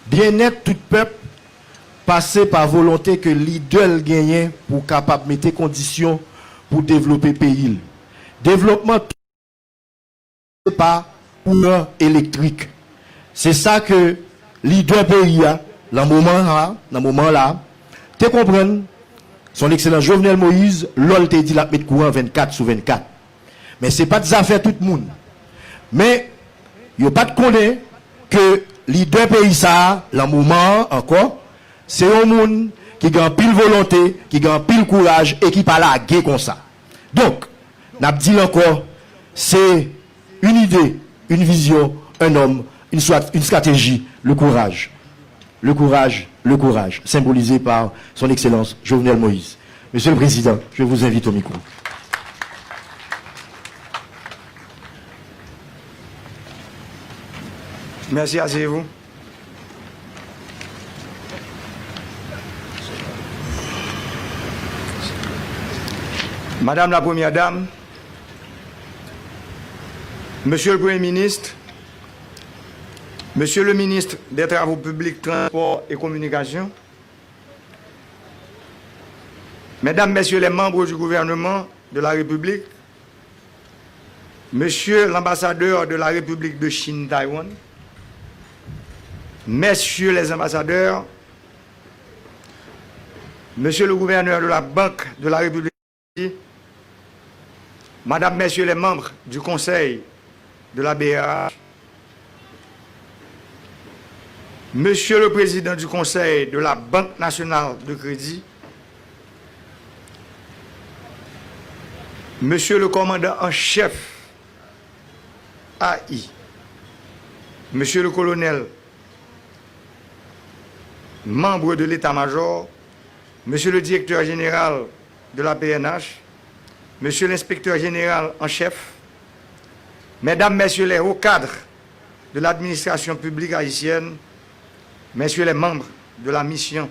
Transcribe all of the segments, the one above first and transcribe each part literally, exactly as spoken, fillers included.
Byennèt tout pèp pase pa volonte ke lidè l genyen pou kapab mete kondisyon pou devlope peyi l. Devlopman pa kouran elektrik. Se sa ke lidè peyi a, nan moman la, nan moman la, te konprann, Son Ekselans Jovenel Moïse, lò l te di l ap met kouran vennkat sou vennkat. Men se pa t zafè tout moun. Men yo pa t konnen ke lidè peyi sa a, nan moman an ankò, se yon moun ki gen anpil volonte, ki gen anpil kouraj e ki pa lage konsa. Donk, n ap di l ankò, c'est une idée, une vision, un homme, une, stra- une stratégie, le courage. Le courage, le courage, symbolisé par son Excellence Jovenel Moïse. Monsieur le Président, je vous invite au micro. Merci, asseyez-vous. Madame la Première Dame, Monsieur le Premier ministre, Monsieur le ministre des Travaux publics, Transports et Communications, Mesdames, Messieurs les membres du gouvernement de la République, Monsieur l'ambassadeur de la République de Chine Taïwan, Messieurs les ambassadeurs, Monsieur le gouverneur de la Banque de la République, Madame, Messieurs les membres du Conseil de la B R H, Monsieur le Président du Conseil de la Banque Nationale de Crédit, Monsieur le Commandant en Chef A I, Monsieur le Colonel, membre de l'État-major, Monsieur le Directeur Général de la P N H, Monsieur l'Inspecteur Général en Chef, Mesdames, Messieurs les hauts cadres de l'administration publique haïtienne, Messieurs les membres de la mission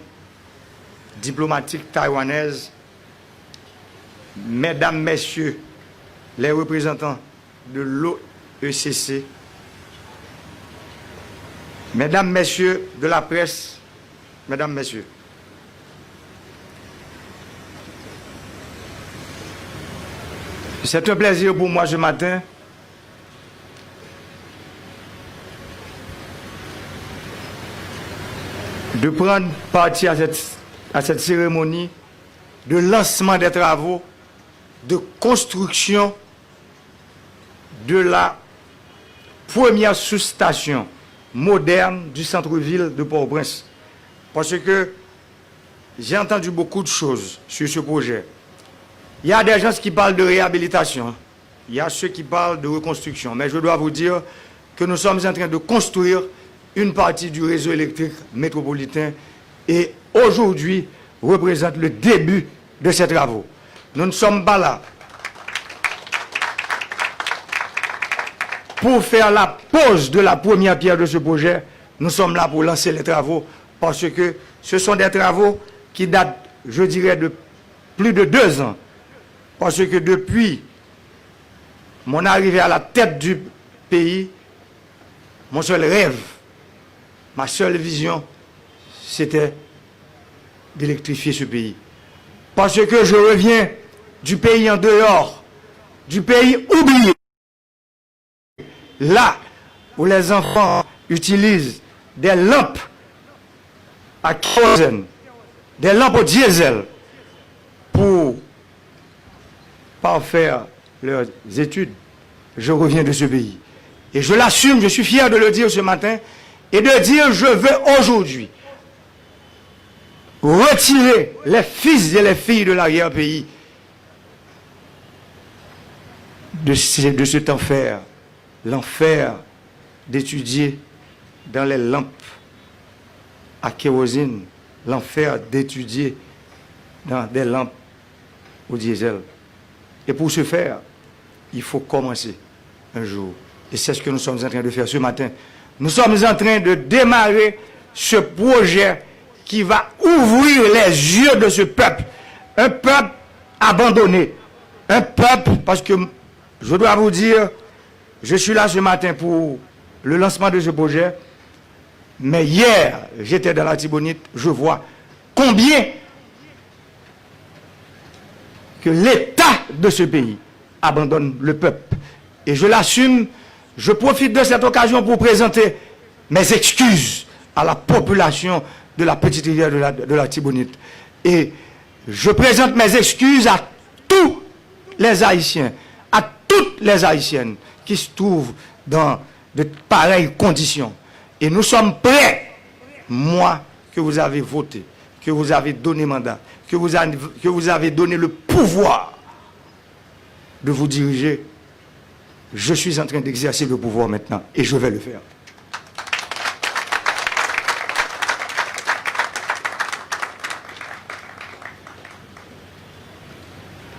diplomatique taïwanaise, Mesdames, Messieurs les représentants de l'O E C C, Mesdames, Messieurs de la presse, Mesdames, Messieurs, c'est un plaisir pour moi ce matin de prendre partie à cette, à cette cérémonie de lancement des travaux de construction de la première sous-station moderne du centre-ville de Port-au-Prince. Parce que j'ai entendu beaucoup de choses sur ce projet. Il y a des gens qui parlent de réhabilitation, il y a ceux qui parlent de reconstruction. Mais je dois vous dire que nous sommes en train de construire une partie du réseau électrique métropolitain et aujourd'hui représente le début de ces travaux. Nous ne sommes pas là pour faire la pose de la première pierre de ce projet. Nous sommes là pour lancer les travaux parce que ce sont des travaux qui datent, je dirais, de plus de deux ans. Parce que depuis mon arrivée à la tête du pays, mon seul rêve, ma seule vision, c'était d'électrifier ce pays. Parce que je reviens du pays en dehors, du pays oublié, là où les enfants utilisent des lampes à kérosène, des lampes au diesel pour parfaire leurs études. Je reviens de ce pays. Et je l'assume, je suis fier de le dire ce matin, et de dire je veux aujourd'hui retirer les fils et les filles de l'arrière-pays de ce, de cet enfer, l'enfer d'étudier dans les lampes à kérosène, l'enfer d'étudier dans des lampes au diesel. Et pour ce faire, il faut commencer un jour. Et c'est ce que nous sommes en train de faire ce matin. Nous sommes en train de démarrer ce projet qui va ouvrir les yeux de ce peuple. Un peuple abandonné. Un peuple, parce que je dois vous dire, je suis là ce matin pour le lancement de ce projet. Mais hier, j'étais dans l'Artibonite, je vois combien que l'État de ce pays abandonne le peuple. Et je l'assume, je profite de cette occasion pour présenter mes excuses à la population de la Petite Rivière de la, de l'Artibonite. Et je présente mes excuses à tous les Haïtiens, à toutes les Haïtiennes qui se trouvent dans de pareilles conditions. Et nous sommes prêts, moi, que vous avez voté, que vous avez donné mandat, que vous avez, que vous avez donné le pouvoir de vous diriger, je suis en train d'exercer le pouvoir maintenant et je vais le faire.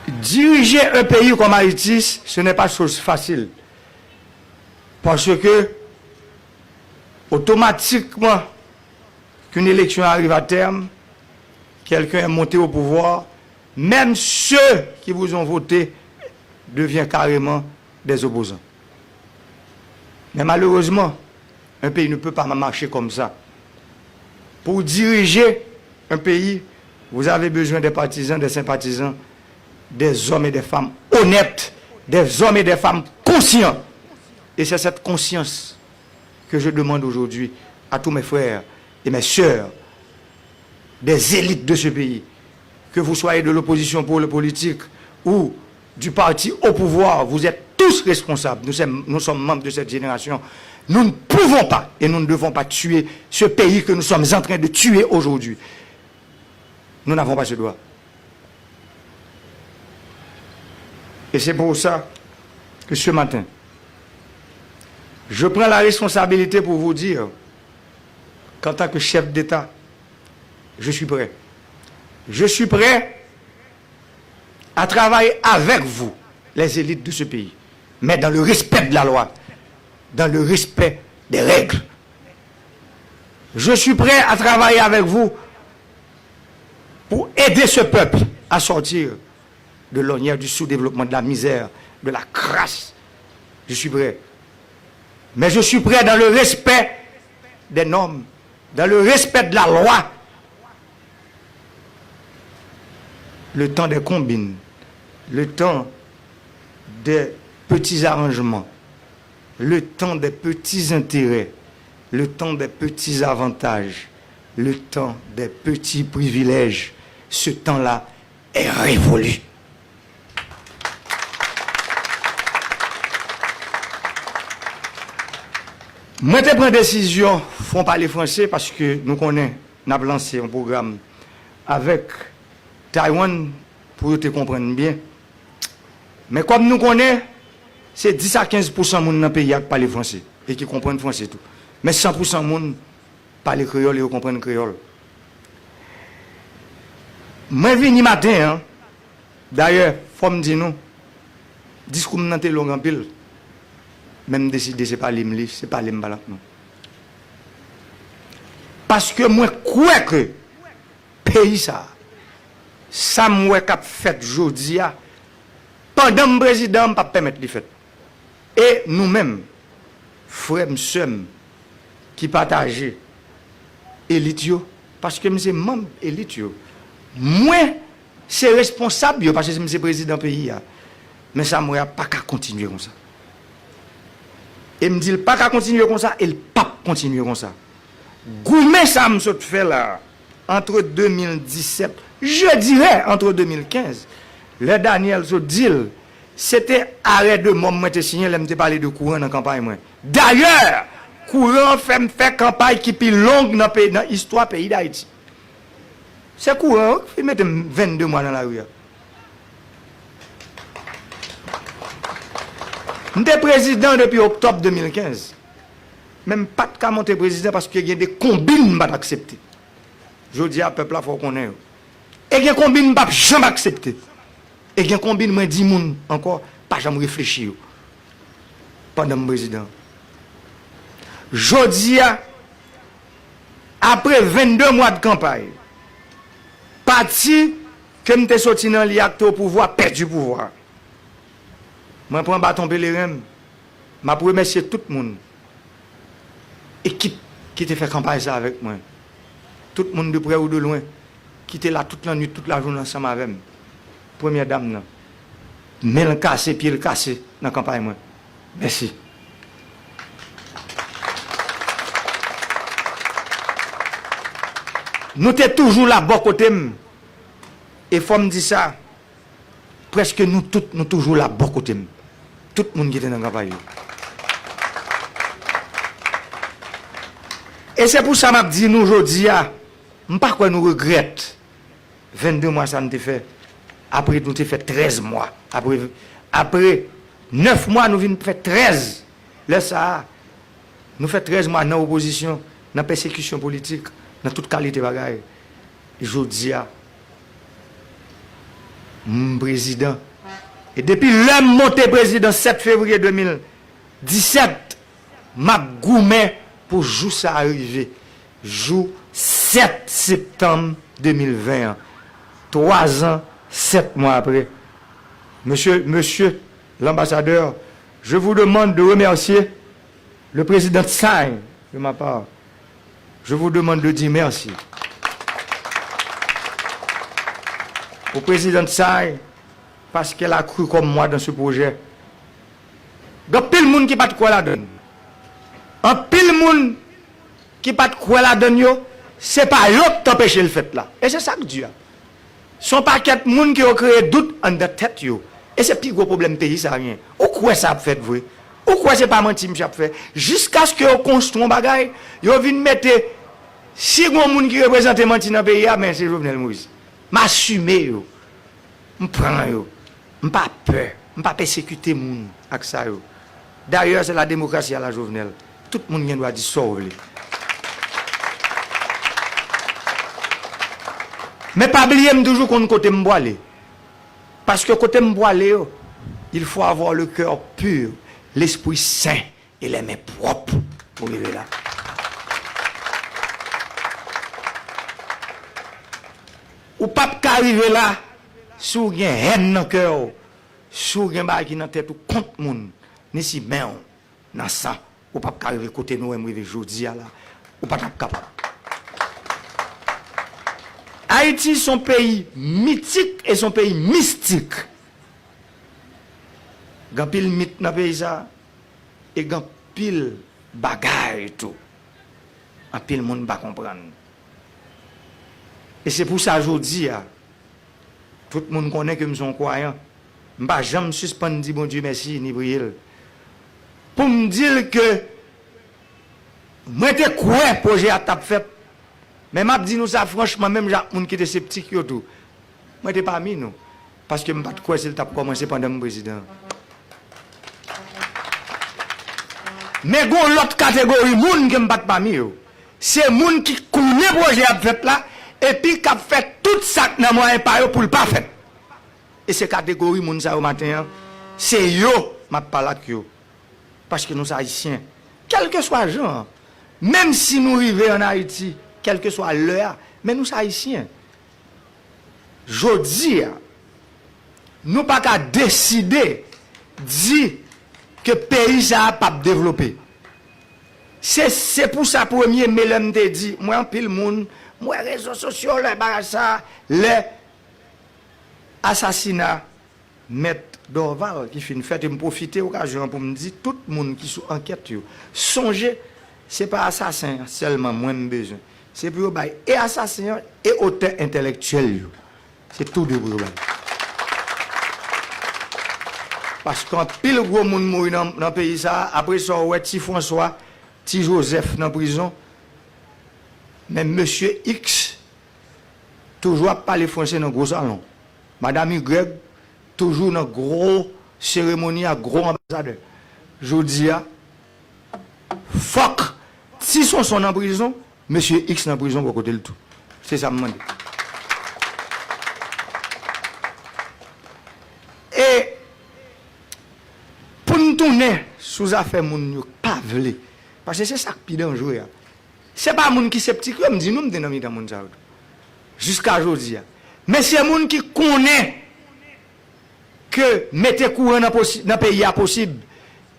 Diriger un pays comme Haïti, ce n'est pas chose facile. Parce que, automatiquement qu'une élection arrive à terme, quelqu'un est monté au pouvoir, même ceux qui vous ont voté deviennent carrément des opposants. Mais malheureusement, un pays ne peut pas marcher comme ça. Pour diriger un pays, vous avez besoin des partisans, des sympathisants, des hommes et des femmes honnêtes, des hommes et des femmes conscients. Et c'est cette conscience que je demande aujourd'hui à tous mes frères et mes sœurs des élites de ce pays, que vous soyez de l'opposition pour le politique ou du parti au pouvoir, vous êtes tous responsables. Nous sommes, nous sommes membres de cette génération. Nous ne pouvons pas et nous ne devons pas tuer ce pays que nous sommes en train de tuer aujourd'hui. Nous n'avons pas ce droit. Et c'est pour ça que ce matin, je prends la responsabilité pour vous dire qu'en tant que chef d'État, je suis prêt. Je suis prêt à travailler avec vous, les élites de ce pays, mais dans le respect de la loi, dans le respect des règles. Je suis prêt à travailler avec vous pour aider ce peuple à sortir de l'ornière du sous-développement, de la misère, de la crasse. Je suis prêt. Mais je suis prêt dans le respect des normes, dans le respect de la loi. Le temps des combines, le temps des petits arrangements, le temps des petits intérêts, le temps des petits avantages, le temps des petits privilèges, ce temps-là est révolu. Mwen te pran desizyon Fon Pale Franse paske nou konnen n ap lanse yon pwogram avèk Taiwan pou yo te konprann byen. Men kòm nou konnen, se dis a kenz pousan moun nan peyi a k pale franse e ki konprann franse tou. Men san pousan moun pale kreyòl e yo konprann kreyòl. Mwen vini maten an, dayè, fò m di nou, diskou m nan te long anpil, men m deside se pale m li, se pale m pale ak nou. Paske mwen kwè ke peyi sa a, sa m wè k ap fèt jodi a, pandan m prezidan, m p ap pèmèt li fèt. E nou menm, frè m, sè m, ki pataje elit yo, paske m se manm elit yo, mwen se responsab yo, paske m se prezidan peyi a. Men sa m wè a pa ka kontinye konsa. E m di l pa ka kontinye konsa, e l p ap kontinye konsa. Goumen sa m sot fè la a, entre deux mille dix-sept, je dirais entre deux mille quinze, lè Daniel sot di l, se te arè de mò m mwen te siyen lè m te pale de kouran nan kanpay mwen. Dayè, kouran an fè m fè kanpay ki pi long nan peyi, nan istwa peyi Dayiti. Se kouran an ki mete m vennde mwa nan lari a. M te prezidan depi oktòb de mil kenz. Men m pa t ka monte prezidan paske gen de konbin m pa t aksepte. Jodi a, pèp la fò w konnen yo. E gen konbin m p ap janm aksepte. E gen konbin mwen di moun ankò, pa janm reflechi yo. Pandan m prezidan. Jodi a, apre vennde mwa de kanpay, pati ke m te soti nan li a k te o pouvwa, pèdi pouvwa. Mwen pran baton peleren m. M ap remèsye tout moun, ekip ki te fè kanpay sa avèk mwen. Tout moun de prè ou de lwen ki te la tout lannwit, tout lajounen ansanm avè m. Premyè dam nan, men l kase, pye l kase nan kanpay mwen. Mèsi. Nou te toujou la bò kote m. E fò m di sa, prèske nou tout, nou toujou la bò kote m. Tout moun ki te nan kanpay yo. E se pou sa m ap di nou jodi a, m pa kwè nou regrèt vennde mwa sa n te fè. Apre nou te fè trèz mwa. Apre, apre nèf mwa, nou vin fè trèz. Lè sa a, nou fè trèz mwa nan opozisyon, nan pèsekisyon politik, nan tout kalite bagay. Jodi a, m prezidan. E depi lè m monte prezidan sèt fevriye de mil disèt, m ap goumen pou jou sa a rive. Jou sèt septanm de mil ven an. Twa zan, sèt mwa apre. Mesye, mesye l'ambassadeur, je vous demande de remercier le président Tsai de ma part. Je vous demande de dire merci au président Tsai parce qu'elle a cru comme moi dans ce projet. Gen anpil moun ki pa t kwè ladan l. Anpil moun ki pa t kwè ladan l yo, se pa yo k t anpeche l fèt la. E se sa k di a. Se yon pakèt moun ke yo kreye dout anndan tèt yo. E se pi gwo pwoblèm peyi sa a genyen. Ou kwè sa ap fèt vre? Ou kwè se pa manti misye ap fè? Jiskaske yo konstwi yon bagay, yo vin mete, si gen yon moun ki reprezante manti nan peyi a, men se Jovenel Moïse. M asime yo. M pran yo. M pa pè. M pa pèsekite moun ak sa yo. Dayè, se la demokrasi a la Jovenel. Tout moun gen dwa di sa w vle. Men pa bliye m toujou konn kote m pwale. Paske kote m pwale yo, il faut avoir le cœur pur, l'esprit saint et les mains propres pou rive la. Ou p ap ka rive la si w gen hèn nan kè w, si w gen bagay ki nan tèt ou kont moun, ni si men w nan san, ou p ap ka rive kote nou wè m rive jodi a la, ou pa t ap kapab. Ayiti se yon peyi mitik e se yon peyi mistik. Gen anpil mit nan peyi sa a, e gen anpil bagay tou. Anpil moun pa konprann. E se pou sa jodi a, tout moun konnen ke m se yon kwayan. M pa janm sispann di Bondye mèsi ni priye l. Pou m di l ke mwen te kwè pwojè a t ap fèt. Men m ap di nou sa franchman, menm jan ak moun ki te septik yo tou. Mwen te pami nou. Paske m pa t kwè si l t ap kòmanse pandan m prezidan. Men gen yon lòt kategori moun ke m pa t pami yo. Se moun ki konnen pwojè ap fèt la, epi k ap fè tout sa k nan mwayen pa yo pou l pa fèt. E se kategori moun sa yo maten an, se yo m ap pale ak yo. Paske nou se Ayisyen. Kèlkeswa jan an, menm si nou rive ann Ayiti, kèlkeswa lè a, men nou se Ayisyen. Jodi a, nou pa ka deside di ke peyi sa a p ap devlope. Se, se pou sa premye me lè m te di, m wè anpil moun, m wè rezo sosyo lè bagay sa, lè asasina Mèt Dorval ki fin fèt, e m pwofite okazyon an pou m di tout moun ki sou ankèt yo, sonje, se pa asasen an sèlman mwen m bezwen. Se pou yo bay e asasen an e otè entèlektyèl yo. Se tou de pou yo bay. Paske anpil gwo moun mouri nan, nan peyi sa a. Apre sa, w wè Ti Franswa, Ti Jozèf nan prizon. Men mesye X toujou ap pale franse nan gwo salon. Madam Y toujou nan gwo seremoni ak gwo anbasadè. Jodi a, fòk Ti Sonson nan prizon, mesye X nan prizon bò kote l tou. Se sa m mande. E pou n tounen sou zafè moun yo k pa vle, paske se sa k pi danjre a. Se pa moun ki septik yo, m di nou, m te nan mitan moun sa yo tou. Jiska jodi a. Men se moun ki konnen ke mete kouran nan posi-, nan peyi a posib.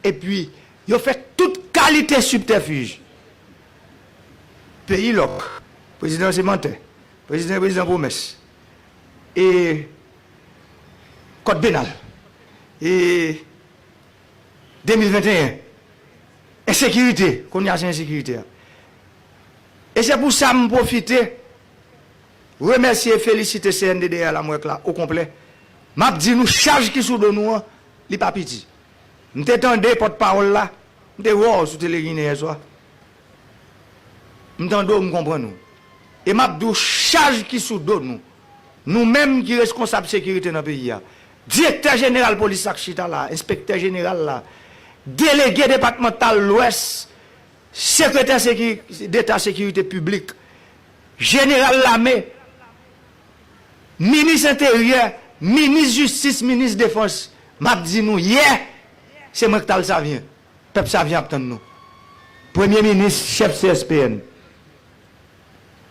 Epi, yo fè tout kalite sibtèfij. Peyi lòk. Prezidan se mantè. Prezidan, prezidan pwomès. E kòd penal. E de mil venteyen. Ensekirite. Kounye a se ensekirite a. E se pou sa m pwofite remèsye e felisite C N D D A Lamwèk la okonplè. M ap di nou chaj ki sou do nou an, li pa piti. M te tande pòtpawòl la, m te wè w sou tele ginen yè swa. M tande w, m konprann ou. E m ap di w chaj ki sou do nou. Nou menm ki reskonsab sekirite nan peyi a. Direktè jeneral polis la k chita la, enspektè jeneral la, delege depatmantal Lwès, sekretè seki-, deta sekirite piblik, jeneral lame, minis enteryè, minis jistis, minis defans, m ap di nou yè, se mwen k t al Savyen. Pèp Savyen ap tann nou. Premye minis, chèf C S P N.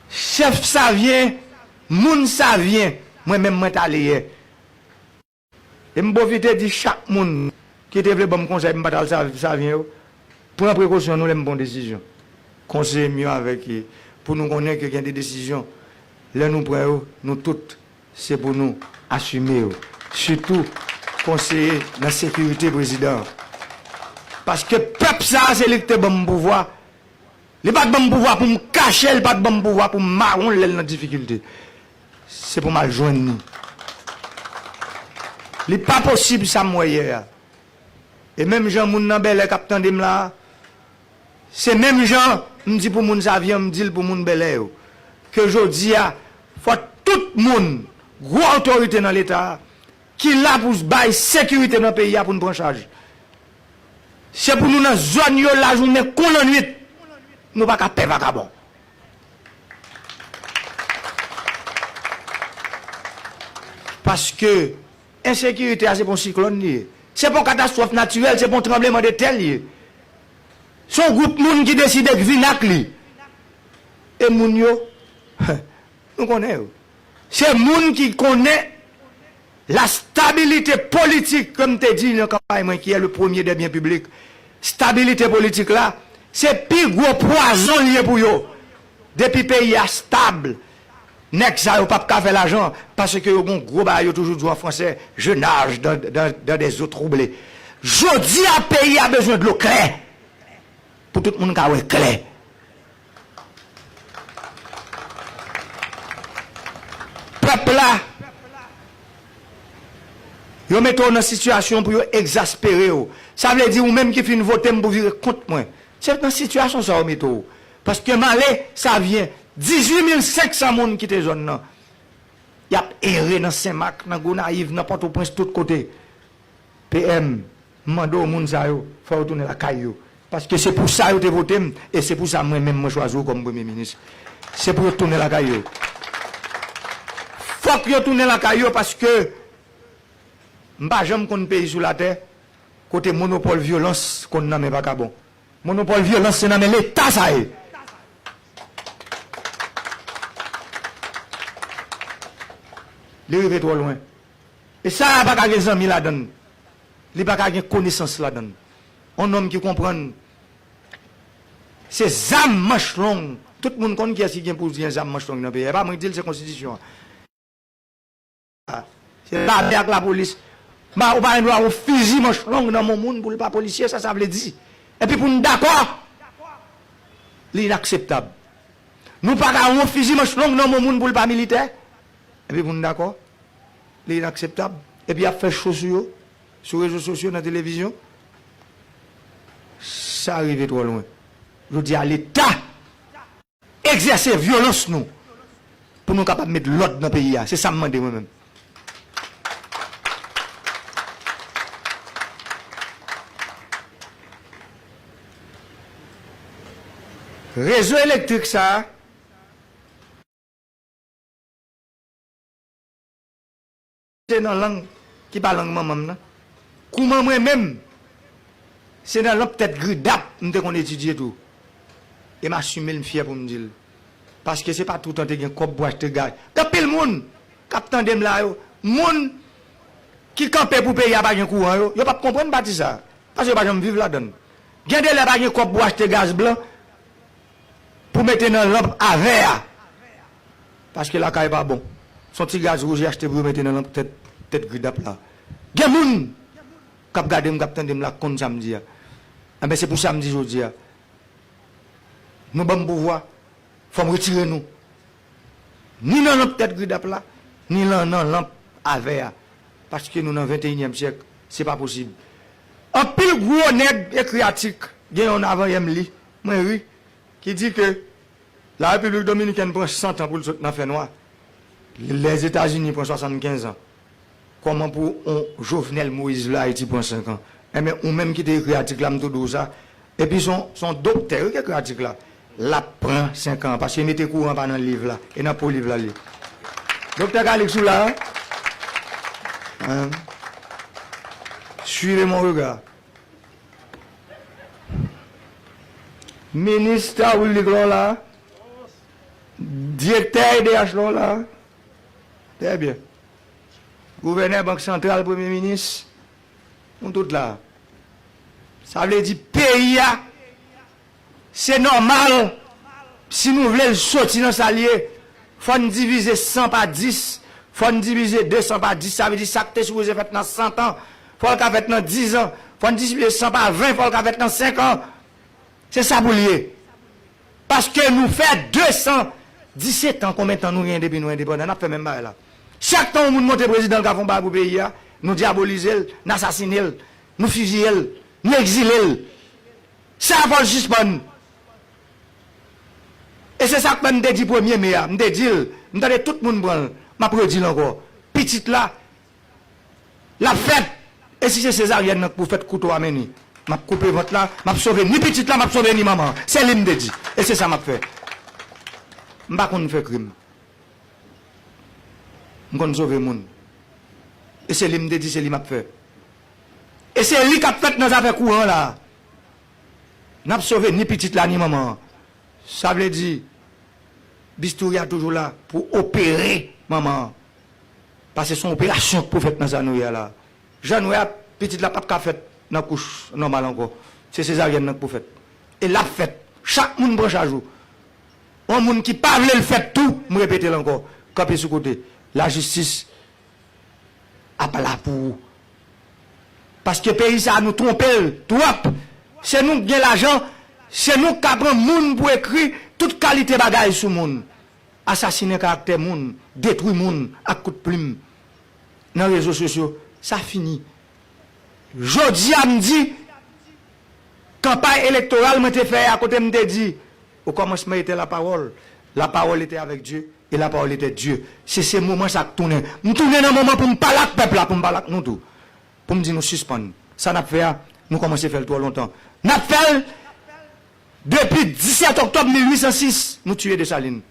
Chèf Savyen, moun Savyen, mwen menm mwen t ale yè. E m pwofite di chak moun ki te vle ban m konsèy pou m pa t al Sa-, Savyen yo, pran prekosyon nou lè m pran desizyon. Konseye m yo avèk, pou nou konnen ke gen de desizyon, lè nou pran yo, nou tout, se pou nou asime yo. Sitou, konseye nan sekirite prezidan an. Paske pèp sa a, se li ki te ban m pouvwa, li pa t ban m pouvwa pou m kache l, li pa t ban m pouvwa pou m mawon l lè l nan difikilte. Se pou m al jwenn li. Li pa posib sa m wè yè a. E menm jan moun nan Bèlè k ap tande m la a, se menm jan m di pou moun Savyen, m di l pou moun Bèlè yo. Ke jodi a, fò tout moun, gwo otorite nan Leta a, ki la pou bay sekirite nan peyi a pou n pran chaj. Se pou nou nan zòn yo lajounen kou lannwit. Nou pa ka pè vakabon. Paske ensekirite a se pa yon siklòn li ye. Se pa yon katastwòf natirèl, se pa yon tranblemanntè li ye. Se yon gwoup moun ki deside k vin ak li. E moun yo, nou konnen yo. Se moun ki konnen la stabilité politique, ke m te di nan kanpay mwen, qui est le premier des biens publics. Stabilite politik la, se pi gwo pwazon li ye pou yo. Depi peyi a stab, nèg sa yo p ap ka fè lajan, paske yo gon gwo bagay, yo toujou di w an fransè, je nage dans, dans, dans des eaux troublées. Jodi a, peyi a bezwen dlo klè, pou tout moun ka wè klè. Pèp la, yo mete w nan sitiyasyon pou yo egzaspere w. Sa vle di ou menm ki fin vote m pou vire kont mwen. Se nan sitiyasyon sa yo mete w. Paske m ale, Savyen, dizuit mil senk san moun kite zòn nan. Y ap ere nan Senmak, nan Gonayiv, nan Pòtoprens, tout kote. P M, m mande w, moun sa yo, fò yo tounen lakay yo. Paske se pou sa yo te vote m, e se pou sa mwen menm mwen chwazi w kòm premye minis. Se pou yo tounen lakay yo. Fòk yo tounen lakay yo paske m pa janm konn peyi sou latè kote monopòl vyolans konn nan men vakabon. Monopòl vyolans se nan men Leta sa ye. Li rive twò lwen. E sa a pa ka gen zanmi ladan l. Li pa ka gen konesans ladan l. On nonm ki konprann se zam manch long. Tout moun konn kiyès ki gen pou gen zam manch long nan peyi a. E pa mwen ki di l, se konstitisyon an. Se lame ak lapolis. Ma, ou pa gen dwa yon fizi manch long nan men moun pou l pa polisye, sa sa vle di. Epi pou n dakò, li inakseptab. Nou pa ka yon fizi manch long nan men moun pou l pa militè. Epi pou n dakò, li inakseptab. Epi y ap fè cho sou yo, sou rezo sosyo, nan televizyon. Sa rive twò lwen. Jodi a, Leta egzèse vyolans nou pou nou kapab met lòd nan peyi a. Se sa m mande mwen menm. Rezo elektrik sa a, se nan lang ki pa lang manman m nan. Kouman mwen menm, se nan lanp tèt gridap m te konn etidye tou. E m asime l, m fyè pou m di l. Paske se pa toutan te gen kòb pou achte gaz. Gen anpil moun k ap tande m la yo, moun ki kanpe pou peyi a pa gen kouran yo, yo p ap konprann pati sa a. Paske yo pa janm viv ladan l. Gen de lè pa gen kòb pou achte gaz blan. pou mete nan lanp a vè a. Paske lakay pa bon. Se yon ti gaz wouj y achte pou yo mete nan lanp tèt, tèt gridap la. Gen moun k ap gade m, k ap tande m la, k konn sa m di a. Enben, se pou sa m di jodi a. Nou ban m pouvwa, fò m retire nou. Ni nan lanp tèt gridap la, ni nan, nan lanp a vè a. Paske nou nan venteyinyèm syèk, se pa posib. Anpil gwo nèg ekri atik, gen yonn avan yè m li, mwen ri, ki di ke La Repiblik Dominikèn pran san tan pou l sot nan fènwa. Lèzetazini pran swasannkenz an. Kòman pou on Jovenel Moïse vle Ayiti pran senk an? Enben, ou menm ki te ekri atik la, m tou di w sa. Epi se on, se on doktè, wi, ki ekri atik la. L ap pran senk an, paske mete kouran pa nan liv la, e nan po liv la l ye. Doktè Calixte, ou la, hein? Hein? Suivez mon regard. Minis Tawil Liclon la, direktè E D H la w la. Trè byen. Gouvènè Bank Santral, premye minis, nou tout la. Sa vle di peyi a, se nòmal, si nou vle l soti nan sa l ye, fò n divize san pa dis, fò n divize de san pa dis, sa vle di sa k te sipoze fèt nan san tan, fò l ka fèt nan diz an, fò n divize san pa ven, fò l ka fèt nan senk an. Se sa pou l ye. Paske nou fè de san disèt an, konbyen tan nou gen depi nou endepandan, n ap fè menm bagay la. Chak tan yon moun monte prezidan, l ka fè yon bagay pou peyi a, nou dyabolize l, n asasine l, nou fiziye l, nou egzile l. Sa fò l sispann. E se sa k fè m te di premye me a, m te di l, m tande tout moun pran l, m ap redi l ankò. Pitit la, l ap fèt. E si se sezaryèn nan k pou fèt, kouto a mennen. M ap koupe vant la, m ap sove ni pitit la, m ap sove ni manman an. Se li m te di. E se sa m ap fè. M pa konn fè krim. M konn sove moun. E se li m te di, se li m ap fè. E se li k ap fèt nan zafè kouran la. N ap sove ni pitit la, ni manman an. Sa vle di, bistouri a toujou la pou opere manman an. Paske se yon operasyon k pou fèt nan sa nou ye a la. Jan nou ye a, pitit la p ap ka fèt nan kouch nòmal ankò. Se sezaryèn nan k pou fèt. E l ap fèt. Chak moun pran chaj ou. Yon moun ki pa vle l fèt tou, m repete l ankò, kanpe sou kote. Lajistis ap la pou ou. Paske peyi sa a, nou twonpe l twòp. Se nou k gen lajan, se nou k ka pran moun pou ekri tout kalite bagay sou moun. Asasinen karaktè moun, detwi moun ak kout plim nan rezo sosyo, sa fini. Jodi a m di, kanpay elektoral mwen te fè a, kote m te di, okòmansman etè lapawòl, lapawòl etè avèk Dye, e lapawòl etè Dye. Se, se moman sa k tounen. M tounen nan moman pou m pale ak pèp la, pou m pale ak nou tou. Pou m di nou sispann. Sa n ap fè a, nou kòmanse fè l twò lontan. N ap fè l depi disèt òktòb mil uit san sis, nou tiye Desalin.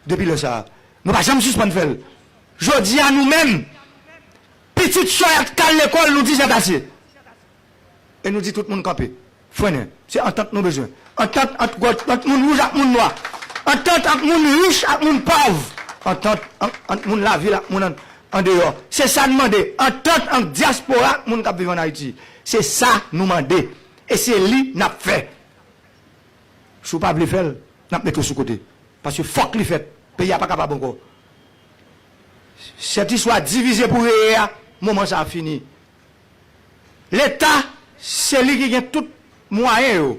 Depi lè sa a, nou pa janm sispann fè l. Jodi a, nou menm, pitit Soyat k al lekòl, nou di zèt ase. E nou di tout moun kanpe. Frennen. Se antant nou bezwen. Antant ant, ant moun wouj ak moun nwa. Antant ant moun rich ak moun pòv. Antant ant, ant moun lavil ak moun an, andeyò. Se sa n mande. Antant ant dyaspora ak moun k ap viv ann Ayiti. Se sa nou mande. E se li n ap fè. Si w pa vle fè l, n ap mete w sou kote. Paske fòk li fèt. Peyi a pa kapab ankò. Sèt istwa divize pou reye a, moman sa a fini. Leta, se li ki gen tout mwayen yo.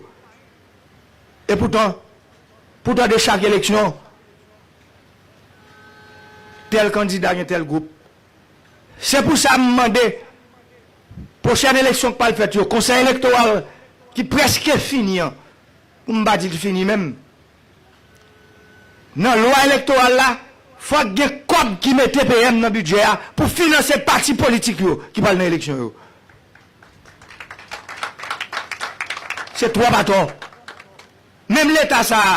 E poutan, poutan de chak eleksyon, tèl kandida gen tèl gwoup. Se pou sa m mande, pwochèn eleksyon k pral fèt yo, konsèy elektoral ki prèske fini an, pou m pa di l fini menm, nan lwa elektoral la, fòk gen kòb ki mete P M nan bidjè a pou finanse pati politik yo ki pral nan eleksyon yo. Se twòp atò. Menm Leta sa a,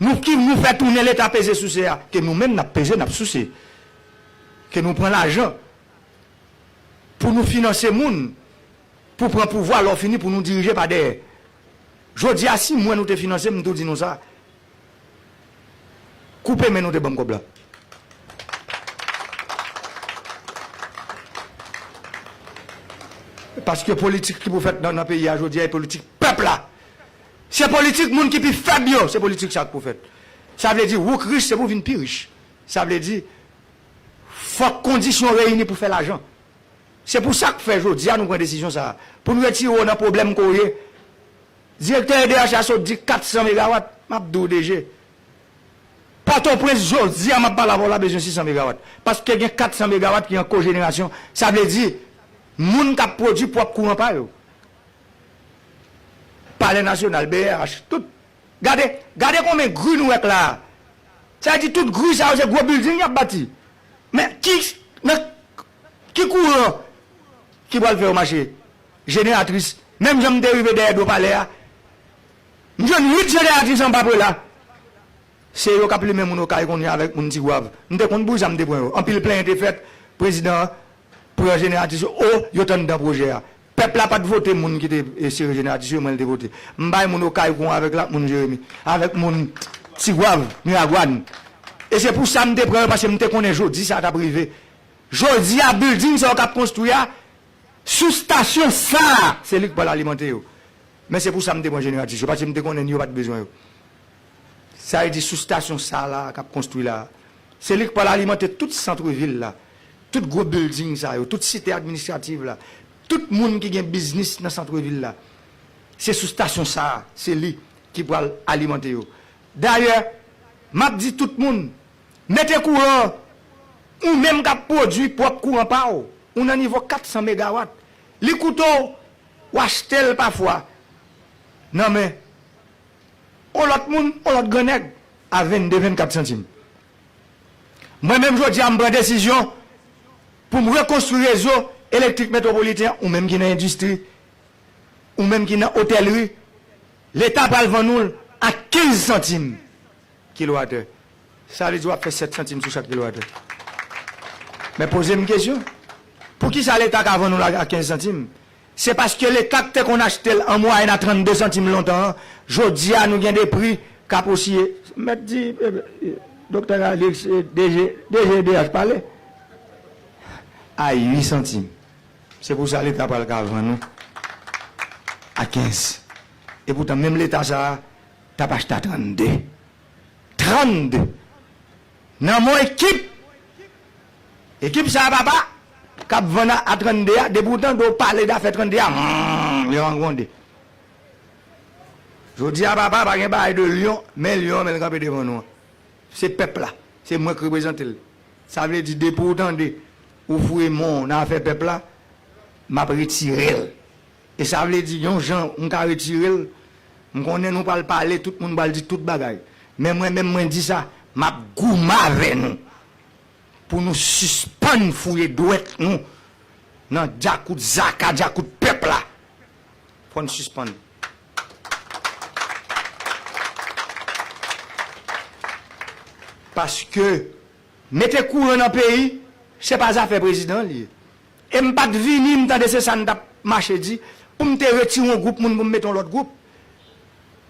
nou ki, nou fè tounen Leta peze souse a, ke nou menm n ap peze, n ap souse. Ke nou pran lajan pou nou finanse moun, pou pran pouvwa, lè w fini pou nou dirije pa dèyè. Jodi a, si m wè nou te finanse m, m tou di nou sa. Koupe men nou te ban m kòb la. Paske politik ki pou fèt nan, nan peyi a jodi a, e politik pèp la. Se politik moun ki pi fèb yo, se politik sa k pou fèt. Sa vle di, wouk rich, se pou vin pi rich. Sa vle di, fòk kondisyon reyini pou fè lajan. Se pou sa k fè jodi a nou pran desizyon sa a. Pou n retire w nan pwoblèm ke w ye. Direktè E D H la sot di kat san megawat, m ap di w, D G. Pòtoprens, jodi a, m ap pale avè w la, bezwen sis san megawat. Paske gen kat san megawat ki an kojenerasyon. Sa vle di, moun k ap pwodui pwòp kouran pa yo. Palè Nasyonal, B R H, tout. Gade, gade konbyen gri nou wè k la a. Sa vle di tout gri sa yo se gwo bilding y ap bati. Men ki, nan ki kouran ki pral fè yo mache? Jeneratris. Menm jan m te rive dèyè do palè a, m jwenn uit jeneratris anba prela. Se yo k ap limen moun Okay kounye a avèk moun Tigwav. M te konn bri sa m te pran yo. Anpil plenyen te fèt. Prezidan an pran jeneratris yo, o, yo t anndan pwojè a. Pèp la pa t vote moun ki te, e, sere jeneratris yo, mwen l te vote. M bay moun Okay kouran avèk la, moun Jeremi, avèk moun Tigwav, Miragwàn. E se pou sa m te pran yo, paske m te konnen jodi sa t ap rive. Jodi a, bilding sa yo k ap konstwi a, sou stasyon sa a, se li k pral alimante yo. Men se pou sa m te pran jeneratris yo, paske m te konnen yo pa t bezwen yo. Sa vle di sou stasyon sa la k ap konstwi la, se li k pral alimante tout santrevil la, tout gwo bilding sa yo, tout site administrativ la, tout moun ki gen biznis nan santrevil la. Se sou stasyon sa a, se li ki pral alimante yo. Dayè, m ap di tout moun, mete kouran, ou menm k ap pwodui pwòp kouran pa w, ou nan nivo kat san megawat, li koute w, w achte l pafwa nan men yon lòt moun, yon lòt grannèg, a vennde, vennkat santim. Mwen menm jodi a, m pran desizyon pou m rekonstwi rezo elektrik metwopoliten an, ou menm ki nan endistri, ou menm ki nan otèlri, Leta pral vann ou l a kenz santim kilowatè. Sa vle di w ap fè sèt santim sou chak kilowatè. Men poze m kesyon, poukisa Leta ka vann ou l a kenz santim? Se paske Leta k te konn achte l an mwayèn a trannde santim lontan an, jodi a nou gen de pri k ap osiye. Mèt di, eh, eh, Doktè Alix, eh, D G, D G E D H pale. A uit santim. Se pou sa Leta pral ka vann nou a kenz. E poutan, menm Leta sa a t ap achte a trannde. Trannde. Nan men yon ekip. Ekip sa a, papa, k ap vann a, a trannde a, depi w tande w pale dafè trannde a, hmm, lyon an gwonde. Jodi a, papa, pa gen bagay de lyon, men lyon an, men l kanpe devan nou an. Se pèp la. Se mwen k reprezante l. Sa vle di, depi w tande ou foure men w nan afè pèp la, m ap retire l. E sa vle di, yon jan m ka retire l, m konnen nou pral pale, tout moun pral di tout bagay. Men mwen menm, mwen di sa, m ap goumen avè nou pou nou sispann fouye dwèt nou nan dyakout zaka, dyakout pèp la. Fò n sispann. Paske mete kouran nan peyi, se pa zafè prezidan li ye. E m pa t vini, m tande se sa n t ap mache di, pou m te retire yon gwoup moun pou m mete yon lòt gwoup.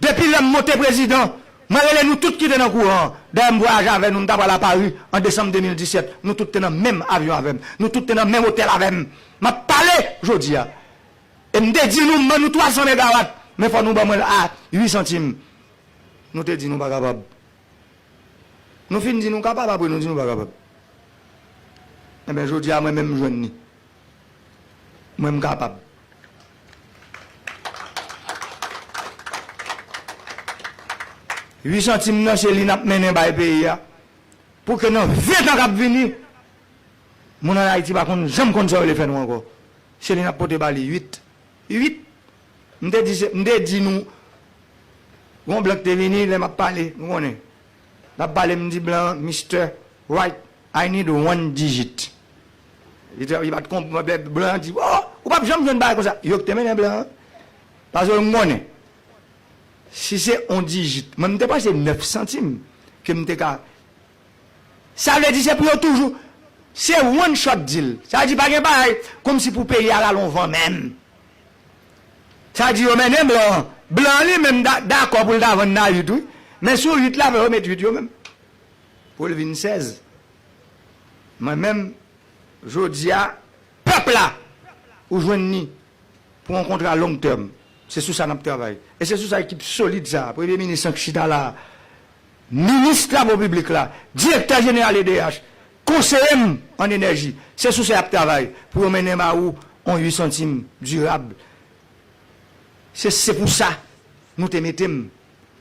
Depi lè m monte prezidan, mwen rele nou tout ki te nan kouran an. Dayè, m vwayaje avè nou, m ta pral a Pari an desanm de mil disèt. Nou tout te nan menm avyon avè m. Nou tout te nan menm otèl avè m. M ap pale jodi a. E m te di nou, m ban nou twa san megawat, men fò nou ban mwen l a uit santim. Nou te di nou pa kapab. Nou fin di nou kapab, apre nou di nou pa kapab. Enben, jodi a, mwen menm, m jwenn ni. Mwen, m kapab. Uit santim nan, se li n ap mennen bay peyi a. Pou ke nan ven tan k ap vini, moun ann Ayiti pa konn, janm konn sa yo vle fè nou ankò. Se li n ap pote ba li, uit. Uit. M te di, se, m te di nou, gon blan ki te vini, lè m ap pale, nou konnen. L ap pale, m di blan, Mister Wright, I need one digit. Li te, li pa t konprann, blan an di, oh, ou p ap janm jwenn bagay konsa. Yo ki te mennen blan an. Paske m konnen, si se yon digit, mwen, m te panse nèf santim ke m te ka Sa vle di se pou yo toujou, se one shot deal. Sa vle di pa gen bagay kòmsi pou peyi a rale yon van menm. Sa vle di yo mennen blan an. Blan an li menm da-, dakò pou l ta vann nan uit, wi. Men sou uit la, fò yo met uit yo menm. Pou l vin sèz. Mwen menm, jodi a, pèp la, ou jwenn ni pou yon kontra long tèm. Se sou sa n ap travay. E se sou sa ekip solid sa a, premye minis lan k chita la a, minis travo piblik la, direktè jeneral E D H, konseye m an enèji, se sou sa y ap travay pou yo mennen ba ou yon uit santim dirab. Se, se pou sa nou te mete m.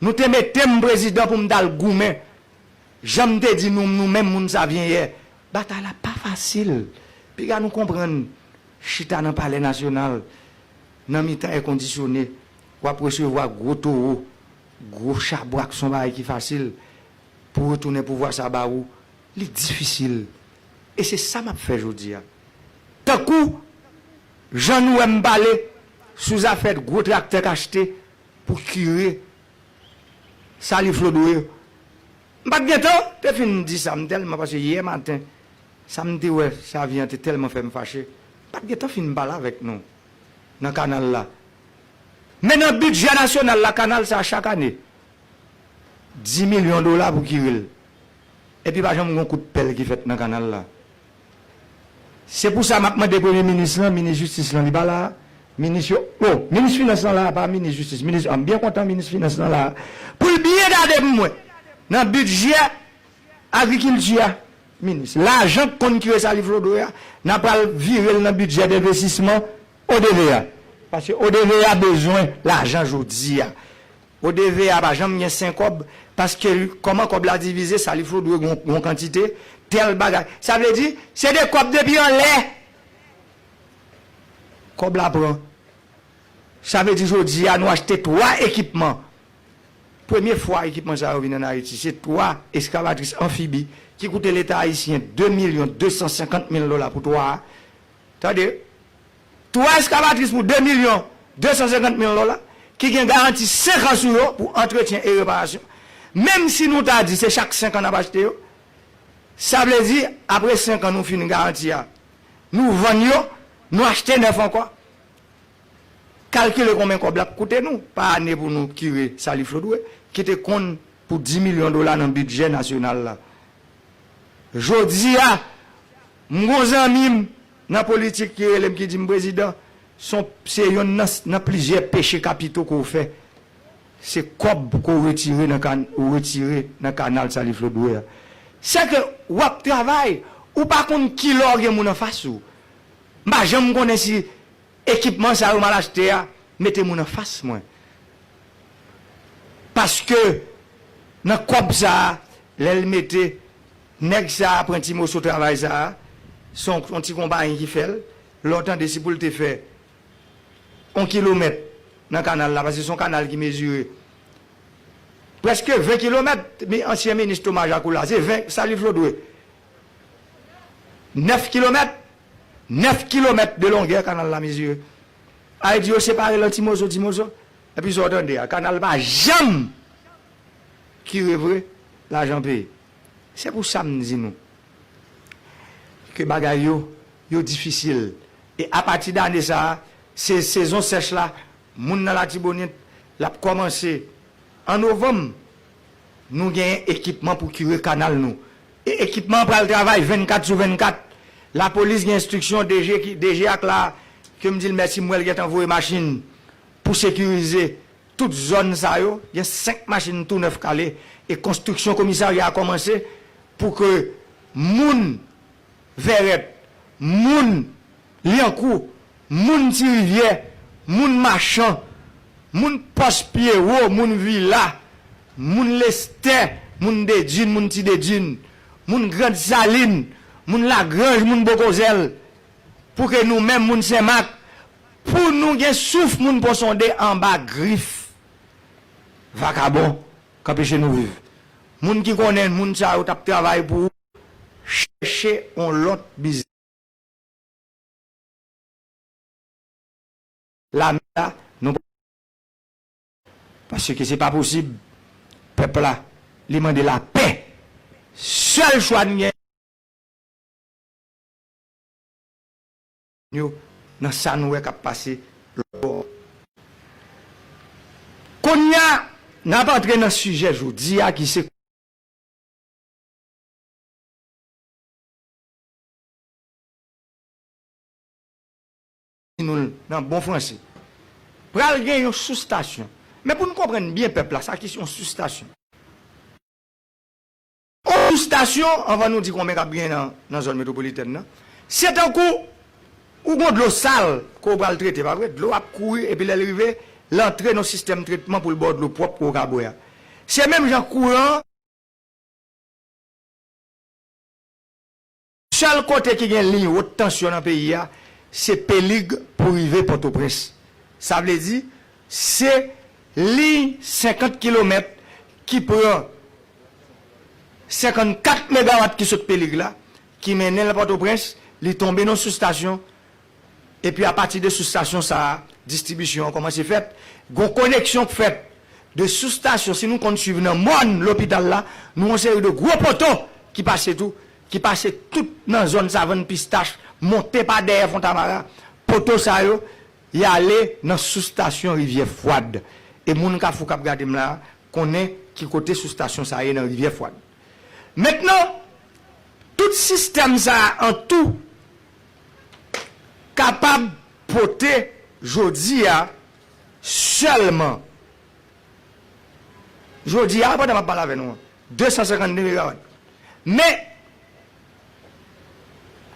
Nou te mete m prezidan pou m t al goumen. Jan m te di nou, nou menm moun Savyen yè, batay la pa fasil. Piga nou konprann, chita nan Palè Nasyonal, nan mitan èkondisyone, w ap resevwa gwo towo, gwo chabrak, se yon bagay ki fasil. Pou retounen pouvwa sa ba ou, li difisil. E se sa m ap fè jodi a. Tankou jan nou wè m pale sou zafè gwo traktè k achte pou kire Sali Flodwe yo. M pa t gentan te fin di sa, m tèlman, paske yè maten, sa m te wè Savyen an te tèlman fè m fache. M pa t gentan fin pale avèk nou nan kanal la. Men nan bidjè nasyonal la, kanal sa a chak ane, dis milyon dola pou kire l. Epi pa janm gen yon kout pèl ki fèt nan kanal la. Se pou sa m ap mande premye minis lan, minis jistis lan, li pa la a. Minis yo, o, minis finans lan la a, pa minis jistis. Minis, m byen kontan minis finans lan la a. Pou l byen gade pou mwen. Nan bidjè agrikilti a, minis, lajan k konn kire Sali Flodwe a, n a pral vire l nan bidjè denvestisman O D V A. Paske O D V A bezwen lajan jodi a. O D V A pa janm gen sen kòb, paske kòman kòb la divize, Sali Flodwe gen yon, gen yon kantite, tèl bagay. Sa vle di, se de kòb depi anlè. Kòb la pran. Sa vle di jodi a, nou achte twa ekipman. Premye fwa ekipman sa yo vin ann Ayiti, se twa eskavatris anfibi ki koute Leta ayisyen de milyon de san senkant mil dola pou twa a. Tande, twa eskavatris pou de milyon de san senkant mil dola, ki gen garanti senk an sou yo pou antretyen e reparasyon. Menm si nou ta di se chak senk an n ap achte yo, sa vle di, apre senk an nou fin garanti a, nou vann yo, nou achte nèf ankò. Kalkile konbyen kòb l ap koute nou pa ane pou nou kire Sali Flodwe, ki te konn pou dis milyon dola nan bidjè nasyonal la. Jodi a, m gon zanmi m nan politik ki rele m, ki di m, "Prezidan, se yon, se yonn nan, nan plizyè peche kapito ke w fè, se kòb ke w retire nan kan-, ou retire nan kanal Sali Flodwe a." Sèke w ap travay, ou pa konn kilè w gen moun anfas ou. M pa janm konnen si ekipman sa yo m al achte a mete moun anfas mwen. Paske nan kòb sa a, lè l mete, nèg sa a pran ti moso travay sa a, se yon, yon ti konpayi ki fè l, lè w tande si pou l te fè yon kilomèt nan kanal la, paske se yon kanal ki mezire prèske ven kilomèt, mi-, ansyen minis Thomas Jacques la, se ven, Sali Flodwe. Nèf kilomèt, nèf kilomèt de longè kanal la mezire. Sa vle di yo separe l an ti moso, ti moso. Epi sa w tande a, kanal pa janm kire vre, lajan peye. Se pou sa m di nou ke bagay yo, yo difisil. E apati d ane sa a, se sezon sèch la, moun nan Latibonit, l ap kòmanse an novanm, nou genyen ekipman pou kire kanal nou. E ekipman an pral travay vennkat sou vennkat. Lapolis gen enstriksyon, D G ki, D G ak la, ke m di l mèsi, m wè l gentan voye machin pou sekirize tout zòn sa yo. Gen senk machin tou nèf k ale. E konstriksyon komisarya a kòmanse pou ke moun Vèrèt, moun Lyankou, moun Ti Rivyè, moun Machan, moun Pòs Pyewo, moun Vila, moun Lestè, moun Dedin, moun Ti Dedin, moun Grand Salin, moun Lagranj, moun Bokozèl, pou ke nou menm, moun Senmak, pou nou gen souf moun Pon Sonde anba grif vakabon k anpeche nou viv. Moun ki konnen moun sa yo t ap travay pou ou, chèche yon lòt biznis. Lame a, nou, paske se pa posib. Pèp la, li mande lapè. Sèl chwa n gen yo nan sa nou wè k ap pase lòtbò. Kounye a, n ap antre nan sijè jodi a ki se nou l nan bon franse. Pral gen yon soustasyon. Men pou n konprann byen pèp la, sa ki yon soustasyon. Yon soustasyon, anvan nou di konbyen k ap genyen nan, nan zòn metwopolitèn nan, se tankou ou gon dlo sal ke w pral trete, pa vre? Dlo ap kouri, epi lè l rive, l antre nan sistèm tretman pou l ba w dlo pwòp pou w ka bwè a. Se menm jan kouran an, sèl kote ki gen liy wot tansyon nan peyi a, se Pelig pou rive Pòtoprens. Sa vle di, se liy senkant kilomèt ki pran senkannkat megawat ki sot Pelig la, ki mennen l Pòtoprens, li tonbe nan soustasyon, epi apati de soustasyon sa a, distribisyon an kòmanse fèt. Gon koneksyon k fèt de soustasyon, si nou konn swiv nan mòn lopital la, nou yon seri de gwo poto ki pase tou, ki pase tout nan zòn Savann Pistach, monte pa dèyè Fontamara. Poto sa yo, y ale nan soustasyon Rivyè Fwad. E moun Kafou k ap gade m la a konnen ki kote soustasyon sa a ye nan Rivyè Fwad. Mentnan, tout sistèm sa a an tou kapab pote jodi a sèlman, jodi a, pandan m ap pale avè nou an, de san senkannde megawat. Men,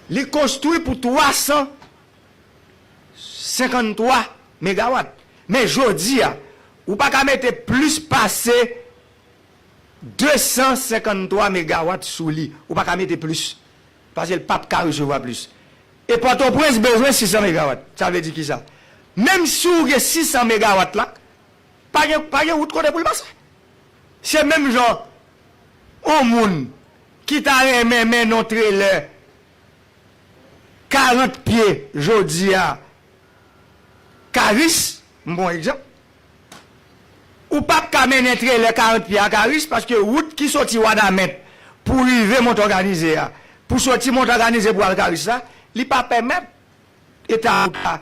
li konstwi pou twa san senkannntwa megawat. Men jodi a, ou pa ka mete plis pase de san senkannntwa megawat sou li. Ou pa ka mete plis. Paske l p ap ka resevwa plis. E Pòtoprens bezwen sis san megawat. Sa vle di kisa? Menm si w gen sis san megawat la, pa gen, pa gen wout kote pou l pase. Se menm jan yon moun ki ta renmen mennen yon trelè karant pye jodi a Karis, m pran yon egzanp. Ou p ap ka mennen trelè karant pye a Karis, paske wout ki soti Wanament pou rive Mont Òganize a, pou soti Mont Òganize pou al Karis la, li pa pèmèt eta wout la,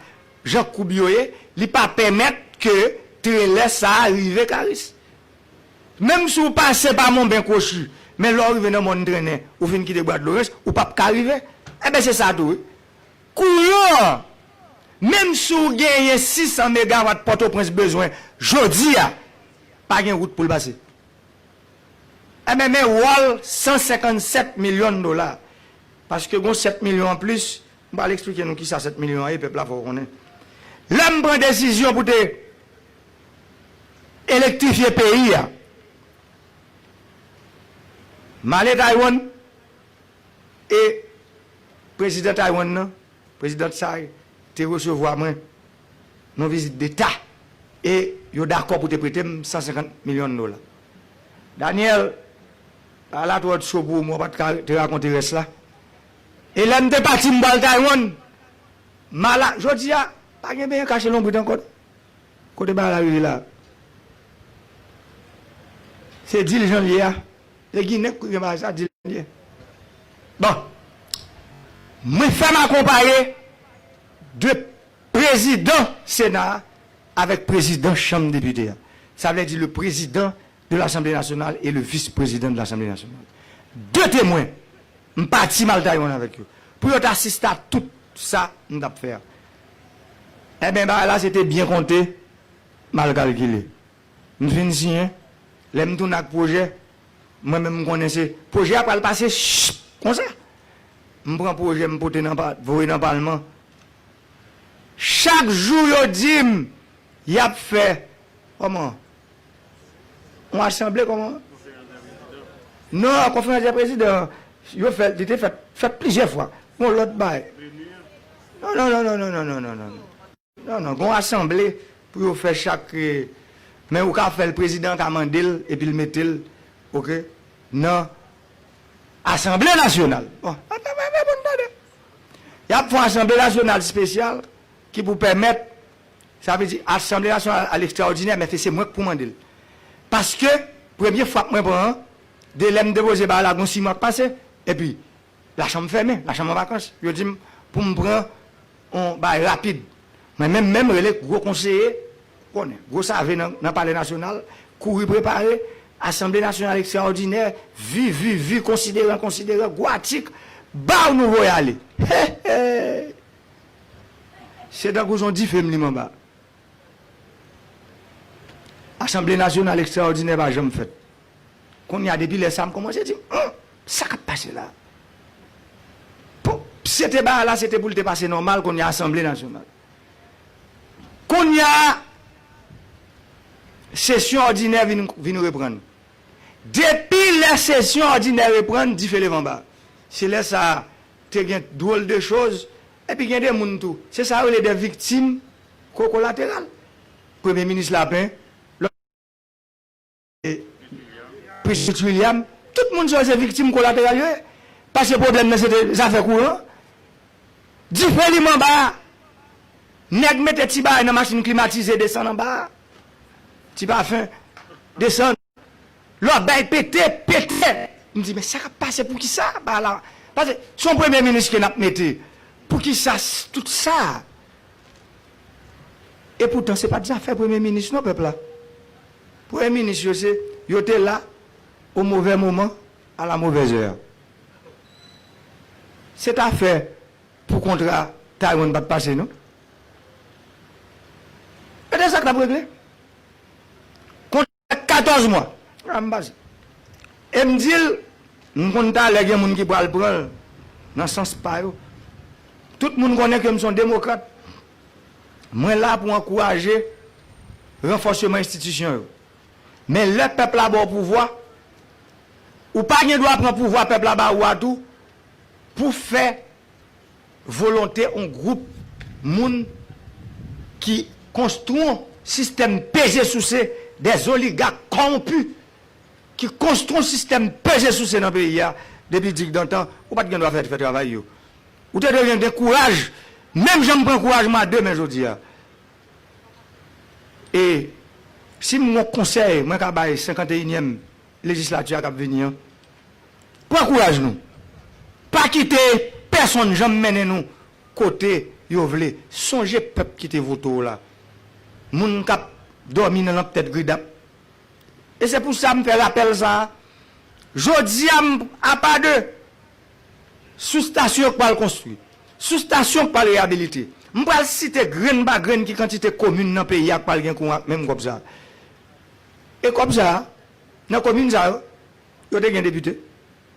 jan koub yo ye, li pa pèmèt ke trelè sa a rive Karis. Menm si w pase pa Monben Kwochi, men lè w rive nan mòn Trennen, ou fin kite Bwadlorens, ou p ap ka rive. Enben, se sa tou, wi. Kouran an, menm si w genyen sis san megawat Pòtoprens bezwen jodi a, pa gen wout pou l pase. Enben, men wòl san senkannsèt milyon dola. Paske gon sèt milyon anplis, m pral eksplike nou kisa sèt milyon an ye, pèp la fò konnen. Lè m pran desizyon pou te elektrifye peyi a, m ale Taiwan, e prezidan Taiwan nan, prezidan Tsai, te resevwa mwen nan vizit deta, e yo dakò pou te prete m san senkant milyon dola. Daniel, pa la twò cho pou ou, mwen pa t ka te rakonte rès la. E lè m te pati, m pral Taiwan, m ala, jodi a, pa gen benyen kache lonbrit ankò. Kote bagay la rive la? Se di l jan l ye a. E Ginen k gen bagay sa, di l jan l ye. Bon, mwen fè m akonpaye de prezidan Sena a avèk prezidan Chanm Depite a. Sa vle di le président de l'Assemblée nationale et le vice-président de l'Assemblée nationale. De temwen, m pati m al Taiwan avèk yo. Pou yo ta asiste a tout sa m t ap fè a. Enben, bagay la se te byen konte, mal kalkile. M fin siyen, lè m tounen ak pwojè, mwen menm m konnen se, pwojè a pral pase, ch, konsa. M pran pwojè, m pote nan pa, voye nan palman. Chak jou yo di m, y ap fè, kòman? Yon asanble, kòman? Non, konferans dè prezidan, yo fè, li te fèt, fèt plizyè fwa. Yon lòt bagay. Non, non, non. Non, non, gon asanble pou yo fè chak, eh, men ou ka fè l, prezidan an ka mande l, epi l mete l, oke, nan Asanble Nasyonal. Bon, pa, pa, pa, pa pou n tande. Y ap fè yon Asanble Nasyonal espesyal ki pou pèmèt, sa vle di Asanble Nasyonal a l ekstraòdinè, men se mwen k pou mande l. Paske, premye fwa mwen pran an, de lè m depoze bagay la, gon sis mwa k pase, epi lachanm fèmen, lachanm an vakans. Yo di m pou m pran yon bagay rapid. Mwen menm, menm rele gwo konseye, konnen, gwo save nan, nan Palè Nasyonal, kouri prepare, Asanble Nasyonal Ekstraòdinè, vi, vi, vi, konsideran, konsideran, gwo atik, baw nou voye ale. He, he! Se tankou se yon dife m lim anba. Asanble Nasyonal Ekstraòdinè pa janm fèt. Kounye a, depi lè sa a, m kòmanse di m, "Hum, sa k ap pase la?" Pou, se te bagay la, se te pou l te pase nòmal, kounye a, Asanble Nasyonal. Kounye a, sesyon òdinè vin, vin reprann. Depi lè sesyon òdinè reprann, dife leve anba. Se lè sa a, te gen dwòl de choz, epi gen de moun tou. Se sa yo rele de viktim ko-, kolateral. Premye minis Lapen, lòt, e, Prince William, tout moun sa yo se viktim kolateral yo ye. Paske pwoblèm nan se te zafè kouran. Dife li anba a. Nèg mete ti bagay nan machin klimatize, desann anba a. Ti pafen, desann. Lòbèy pete, pete. M di, "Men sa k ap pase, poukisa bagay la?" Paske se yon premye minis ke n ap mete. Poukisa s-, tout sa? E poutan, se pa t zafè premye minis non, pèp la. Premye minis yo, se, yo te la au mauvais moment, à la mauvaise heure. Se ta fè pou kontra Taiwan pa t pase, non. E de sa k t ap regle. Kontra katòz mwa. A, m pase. E m di l, m konn talè gen moun ki pral pran l nan sans pa yo. Tout moun konnen ke m se yon demokrat. Mwen la pou ankouraje ranfòseman enstitisyon yo. Men lè pèp la ba w pouvwa, ou pa gen dwa pran pouvwa pèp la ba ou a tou pou fè volonte yon gwoup moun ki konstwi yon sistèm peze souse, des oligarques corrompus, ki konstwi yon sistèm peze souse nan peyi a depi digdantan, ou pa t gen dwa fè, fè travay yo. Ou te dwe gen, gen kouraj, menm jan m pran kouraj mwen a de men jodi a. E si m gon konsèy mwen ka bay senkanteyinyèm lejislati a k ap vini an, pran kouraj nou. Pa kite pèsonn janm mennen nou kote yo vle. Sonje pèp ki te vote w la. Moun k ap dòmi nan lanp tèt gridap. E se pou sa m fè rapèl sa a. Jodi a, m, apa de soustasyon k pral konstwi, soustasyon k pral reyabilite, m pral site grenn pa grenn ki kantite komin nan peyi a k pral gen kouran ak menm kòb sa a. E kòb sa a, nan komin sa yo, yo te gen depite,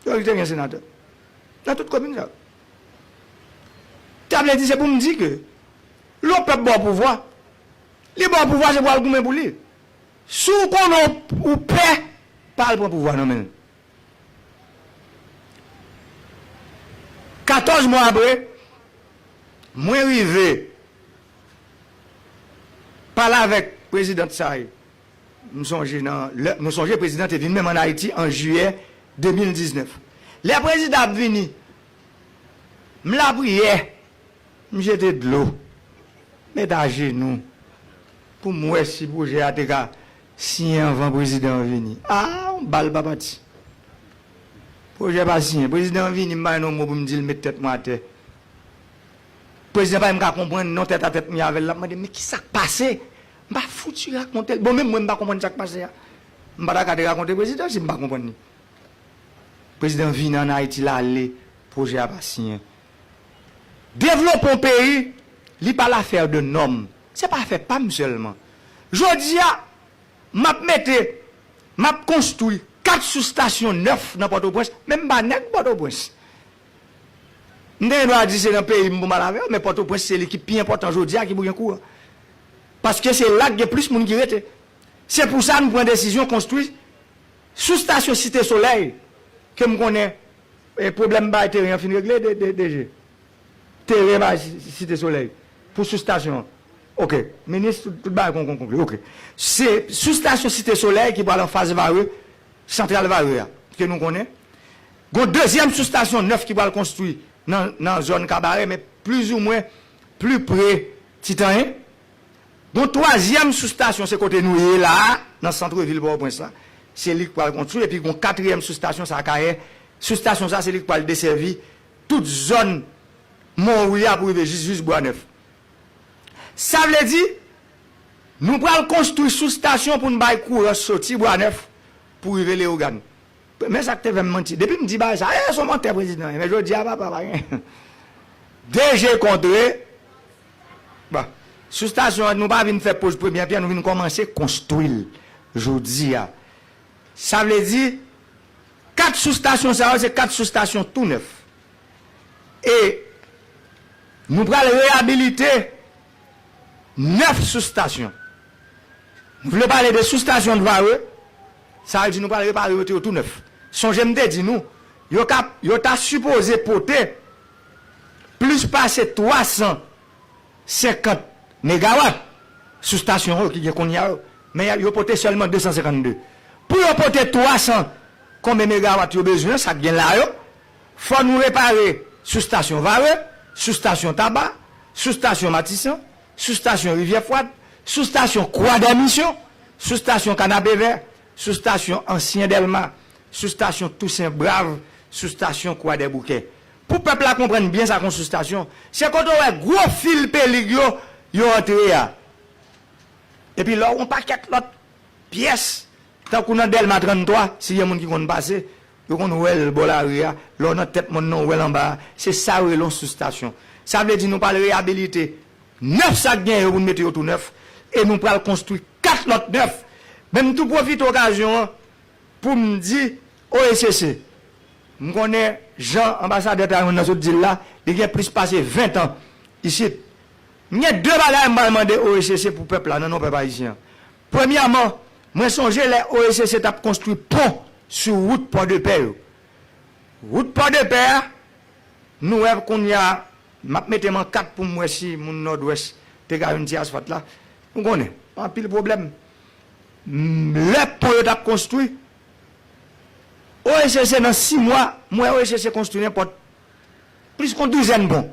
yo te gen senatè. Nan tout komin sa yo. Sa vle di, se pou m di ke lè yon pèp ba w pouvwa, li ba w pouvwa, se pou w al goumen pou li. Si w konnen w, w pè, pa al pran pouvwa nan men l. Katòz mwa apre, mwen rive pale avèk prezidan Tsai. M sonje nan lè, nou sonje prezidan te vin menm ann Ayiti an jiyè de mil diznèf. Lè prezidan ap vini, m lapriyè, m jete dlo, m met ajenou pou m wè si pwojè a te ka siyen anvan prezidan an vini. A, yon bal pa pati. Pwojè pa siyen. Prezidan an vini, m pa jwenn yon mo pou m di l met tèt mwen atè. Prezidan pa menm ka konprann non, tèt a tèt m ye avè l, l ap mande m, "Men ki sa k pase?" M pa fouti rakonte l. Bon, menm mwen, m pa konprann sa k pase a. M pa ta ka te rakonte prezidan si m pa konprann li. Prezidan vini ann Ayiti, l ale, pwojè a pa siyen. Devlope yon peyi, li pa l'affaire de nòm. Se pa afè pa m sèlman. Jodi a, m ap mete, m ap konstwi kat soustasyon nèf nan Pòtoprens, men m pa nèg Pòtoprens. M te gen dwa di se nan peyi m pou m al avè yo, men Pòtoprens se li ki pi enpòtan jodi a ki pou gen kouran. Paske se la k gen plis moun ki rete. Se pou sa nou pran desizyon konstwi soustasyon Site Solèy, ke m konnen, e, pwoblèm bay teren an fin regle, de, de, DG. Teren bay Si-, Site Solèy pou soustasyon an. Oke. Minis, tout, tout bagay kon, kon, konkli. Oke. Se soustasyon Site Solèy ki pral anfas Vare, santral Vare a, ke nou konnen. Gon dezyèm soustasyon nèf ki pral konstwi nan, nan zòn Kabarè, men plizoumwen pli pre Titanyen. Gon twazyèm soustasyon, se kote nou ye la a, nan sant vil Pòtoprens la. Se li k pral konstwi, epi gon katriyèm soustasyon, sa Kayè. Soustasyon sa, se li k pral desèvi tout zòn Monwi a pou rive jis, jis Bwa Nèf. Sa vle di, nou pral konstwi soustasyon pou n bay kouran soti Bwa Nèf pou rive Leyogàn. Men sa k te fè m manti. Depi m di bagay sa, e, se yon mantè prezidan ye. Men jodi a, papa, pa gen. DG kontre. Bon, soustasyon an, nou pa vin fè poz premyè pyè, nou vin kòmanse konstwi l. jodi a. Sa vle di, kat soustasyon sa yo, se kat soustasyon tou nèf. E nou pral reyabilite nèf soustasyon. Nou vle pale de soustasyon Vare, sa vle di nou pral repare yo tou nèf. Sonje m te di nou, yo ka, yo ta sipoze pote plis pase twa san senkant megawat sou stasyon yo ki gen kounye a yo, men yo pote sèlman de san senkannde. Pou yo pote twa san konbyen megawat yo bezwen, sa k gen la yo, fò nou repare sou stasyon Vare, sou stasyon Taba, sou stasyon Matisan, sou stasyon Rivyè Fwad, sou stasyon Kwa dè Misyon, sou stasyon Kanapevè, sou stasyon Ansyen Dèlma, sou stasyon Tousen Brav, sou stasyon Kwa dè Boukè. Pou pèp la konprann byen sa k yon sou stasyon, se kote w wè gwo fil pelig yo, yo antre a. Epi lè w wè yon pakèt lòt pyès, tankou nan Dèlma tranntwa, si gen moun ki konn pase, yo konn wè l bò lari a, lè w nan tèt mòn nan, w wè l anba a, se sa yo rele yon sou stasyon. Sa vle di nou pral reyabilite nèf sa k gen yo pou n mete yo tou nèf, e nou pral konstwi kat lòt nèf. Men m tou pwofite okazyon an pou m di O E C C, m konnen jan anbasadè Taiwan nan sot di l la, li gen plis pase ven tan isit. M gen de bagay m pral mande O E C C pou pèp la, nan non pèp ayisyen an. Premyèman, mwen sonje lè O E C C t ap konstwi pon sou wout Pòdepè yo. Wout Pòdepè a, nou wè kounye a, m ap mete m an kat pou m wè si moun Nòdwès te ka jwenn ti asfalt la. Nou konnen, anpil pwoblèm. M, lè pon yo t ap konstwi, O E C C nan sis mwa, m wè O E C C konstwi nenpòt plis k yon douzèn pon.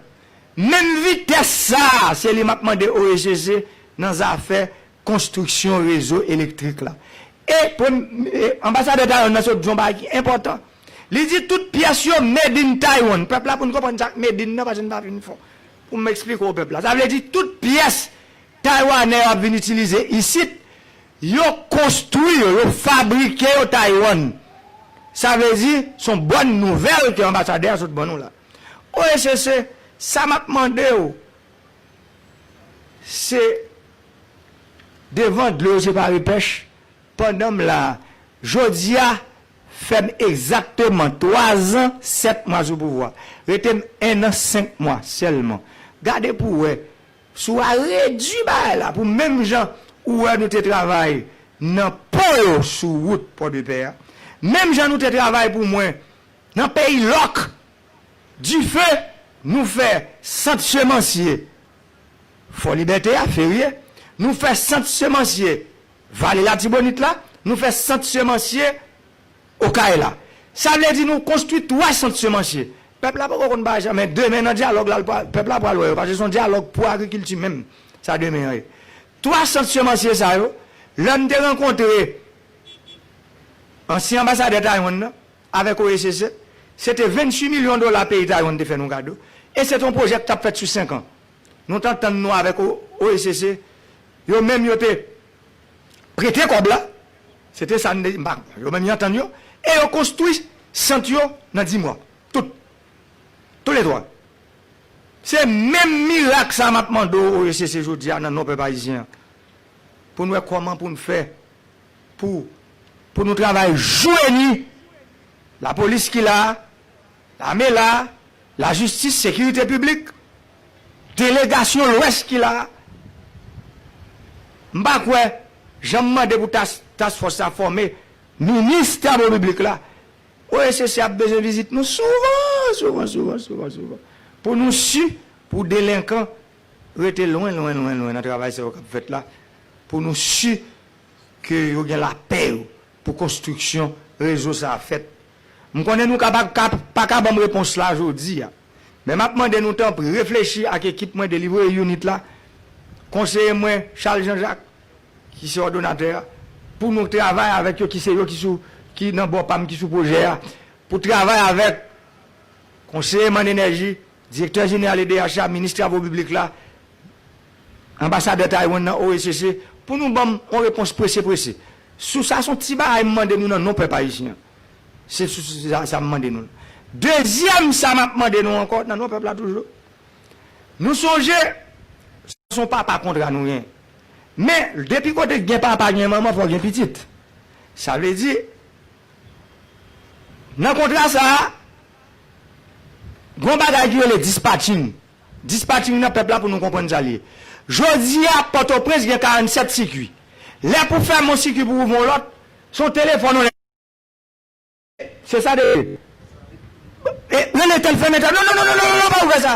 Menm vitès sa a, se li m ap mande O E C C nan zafè konstriksyon rezo elektrik la. E prem-, e anbasadè Taiwan nan sot di yon bagay ki enpòtan. Li di tout pyès yo made in Taiwan. Pèp la pou n konprann sa k made in nan, paske n pa fin fò. Pou m eksplike w pèp la. Sa vle di tout pyès taywanè yo ap vin itilize isit, yo konstwi yo, yo fabrike yo Taiwan. Sa vle di, se yon bòn nouvèl ke anbasadè a sot ban nou la. O E C C, sa m ap mande w, se devan dlo yo separe pèch, pandan m la a, jodi a, fè m egzakteman twa zan, sèt mwa sou pouvwa. Rete m en an, senk mwa sèlman. Gade pou w wè, si w a redui bagay la, pou menm jan ou wè nou te travay nan pon yo sou wout Pòdepè a, menm jan nou te travay pou mwen nan peyi lòk, dife, nou fè sant semansye Fò Libète a, Ferye, nou fè sant semansye Vale Latibonit la, nou fè sant semansye Okay la. Sa vle di nou konstwi twa sant semansye. Pèp la poko konn bagay sa, men demen nan dyalòg la, l pral, pèp la pral wè yo, paske se yon dyalòg pou agrikilti menm, sa demen an ye. Twa sant semansye sa yo, lè m te rankontre ansyen anbasadè Taiwan nan, avèk O E C C, se te venntuit milyon dola peyi Taiwan te fè nou kado, e se te yon pwojè k t ap fèt sou senk an. Nou t antann nou avèk O-, O E C C, yo menm yo te prete kòb la, se te sa n te, m pa, yo menm yo antann yo, e yo konstwi sant yo nan dis mwa, tout, toulètwa. Se menm mirak sa m ap mande w, O E C C, jodi a, nan non pèp ayisyen an, pou n wè kòman pou n fè pou, pou nou travay jou e nwi. Lapolis ki la a, lame la a, lajistis, sekirite piblik, delegasyon Lwès ki la a. M pa kwè, jan m mande pou tas, task force sa fòme, minis travo piblik la, O E C C ap bezwen vizit nou souvan, souvan, souvan, souvan, souvan. Pou nou si, pou delenkan rete lwen, lwen, lwen, lwen nan travay sa yo k ap fèt la. Pou nou si ke yo gen lapè yo pou konstriksyon rezo sa a fèt. M konnen nou ka pa, ka, pa ka ban m repons la jodi a. Men m ap mande nou tanpri, reflechi ak ekip mwen delivre unit la, konseye mwen Charles Jean Jacques, ki se òdonatè a, pou nou travay avèk yo, ki se yo ki sou, ki nan bò pa m, ki sou pwojè a, pou travay avèk konseye MAN Enèji, direktè jeneral E D H la, minis travo piblik la, anbasadè Taiwan nan O E C C, pou nou ban m yon repons prese, prese. Sou sa, se yon ti bagay m mande nou nan non pèp ayisyen an. Se sou, sou sa, sa m mande nou. Dezyèm sa m ap mande nou ankò, nan non pèp la toujou. Nou sonje, se yon papa kontra nou gen. Men, depi kote gen papa, gen manman, fò gen pitit. Sa vle di, nan kontra sa a, gen yon bagay ki rele dispatching. Dispatching nan, pèp la, pou nou konprann sa l ye. Jodi a, Pòtoprens gen karannsèt sikui. Lè pou fèmen yon sikui pou ouvri yon lòt, se yon telefòn, yon Se sa de. E, rele tèl, fèmen tèl. Non, non, non, non, non, non, pa ouvè sa.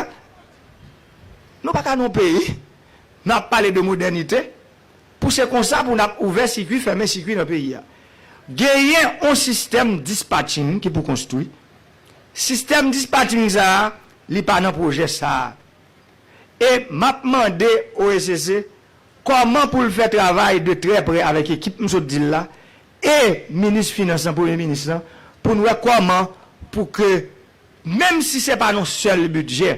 Nou pa ka nan yon peyi, n ap pale de modènite, pou se konsa pou n ap ouvè sikui, fèmen sikui nan peyi a. Genyen yon sistèm dispatching ki pou konstwi. Sistèm dispatching sa a, li pa nan pwojè sa a. E m ap mande O E C C kòman pou l fè travay de trè prè avèk ekip m sot di l la, e minis finans lan, premye minis lan, pou n wè kòman pou ke, menm si se pa nan sèl bidjè,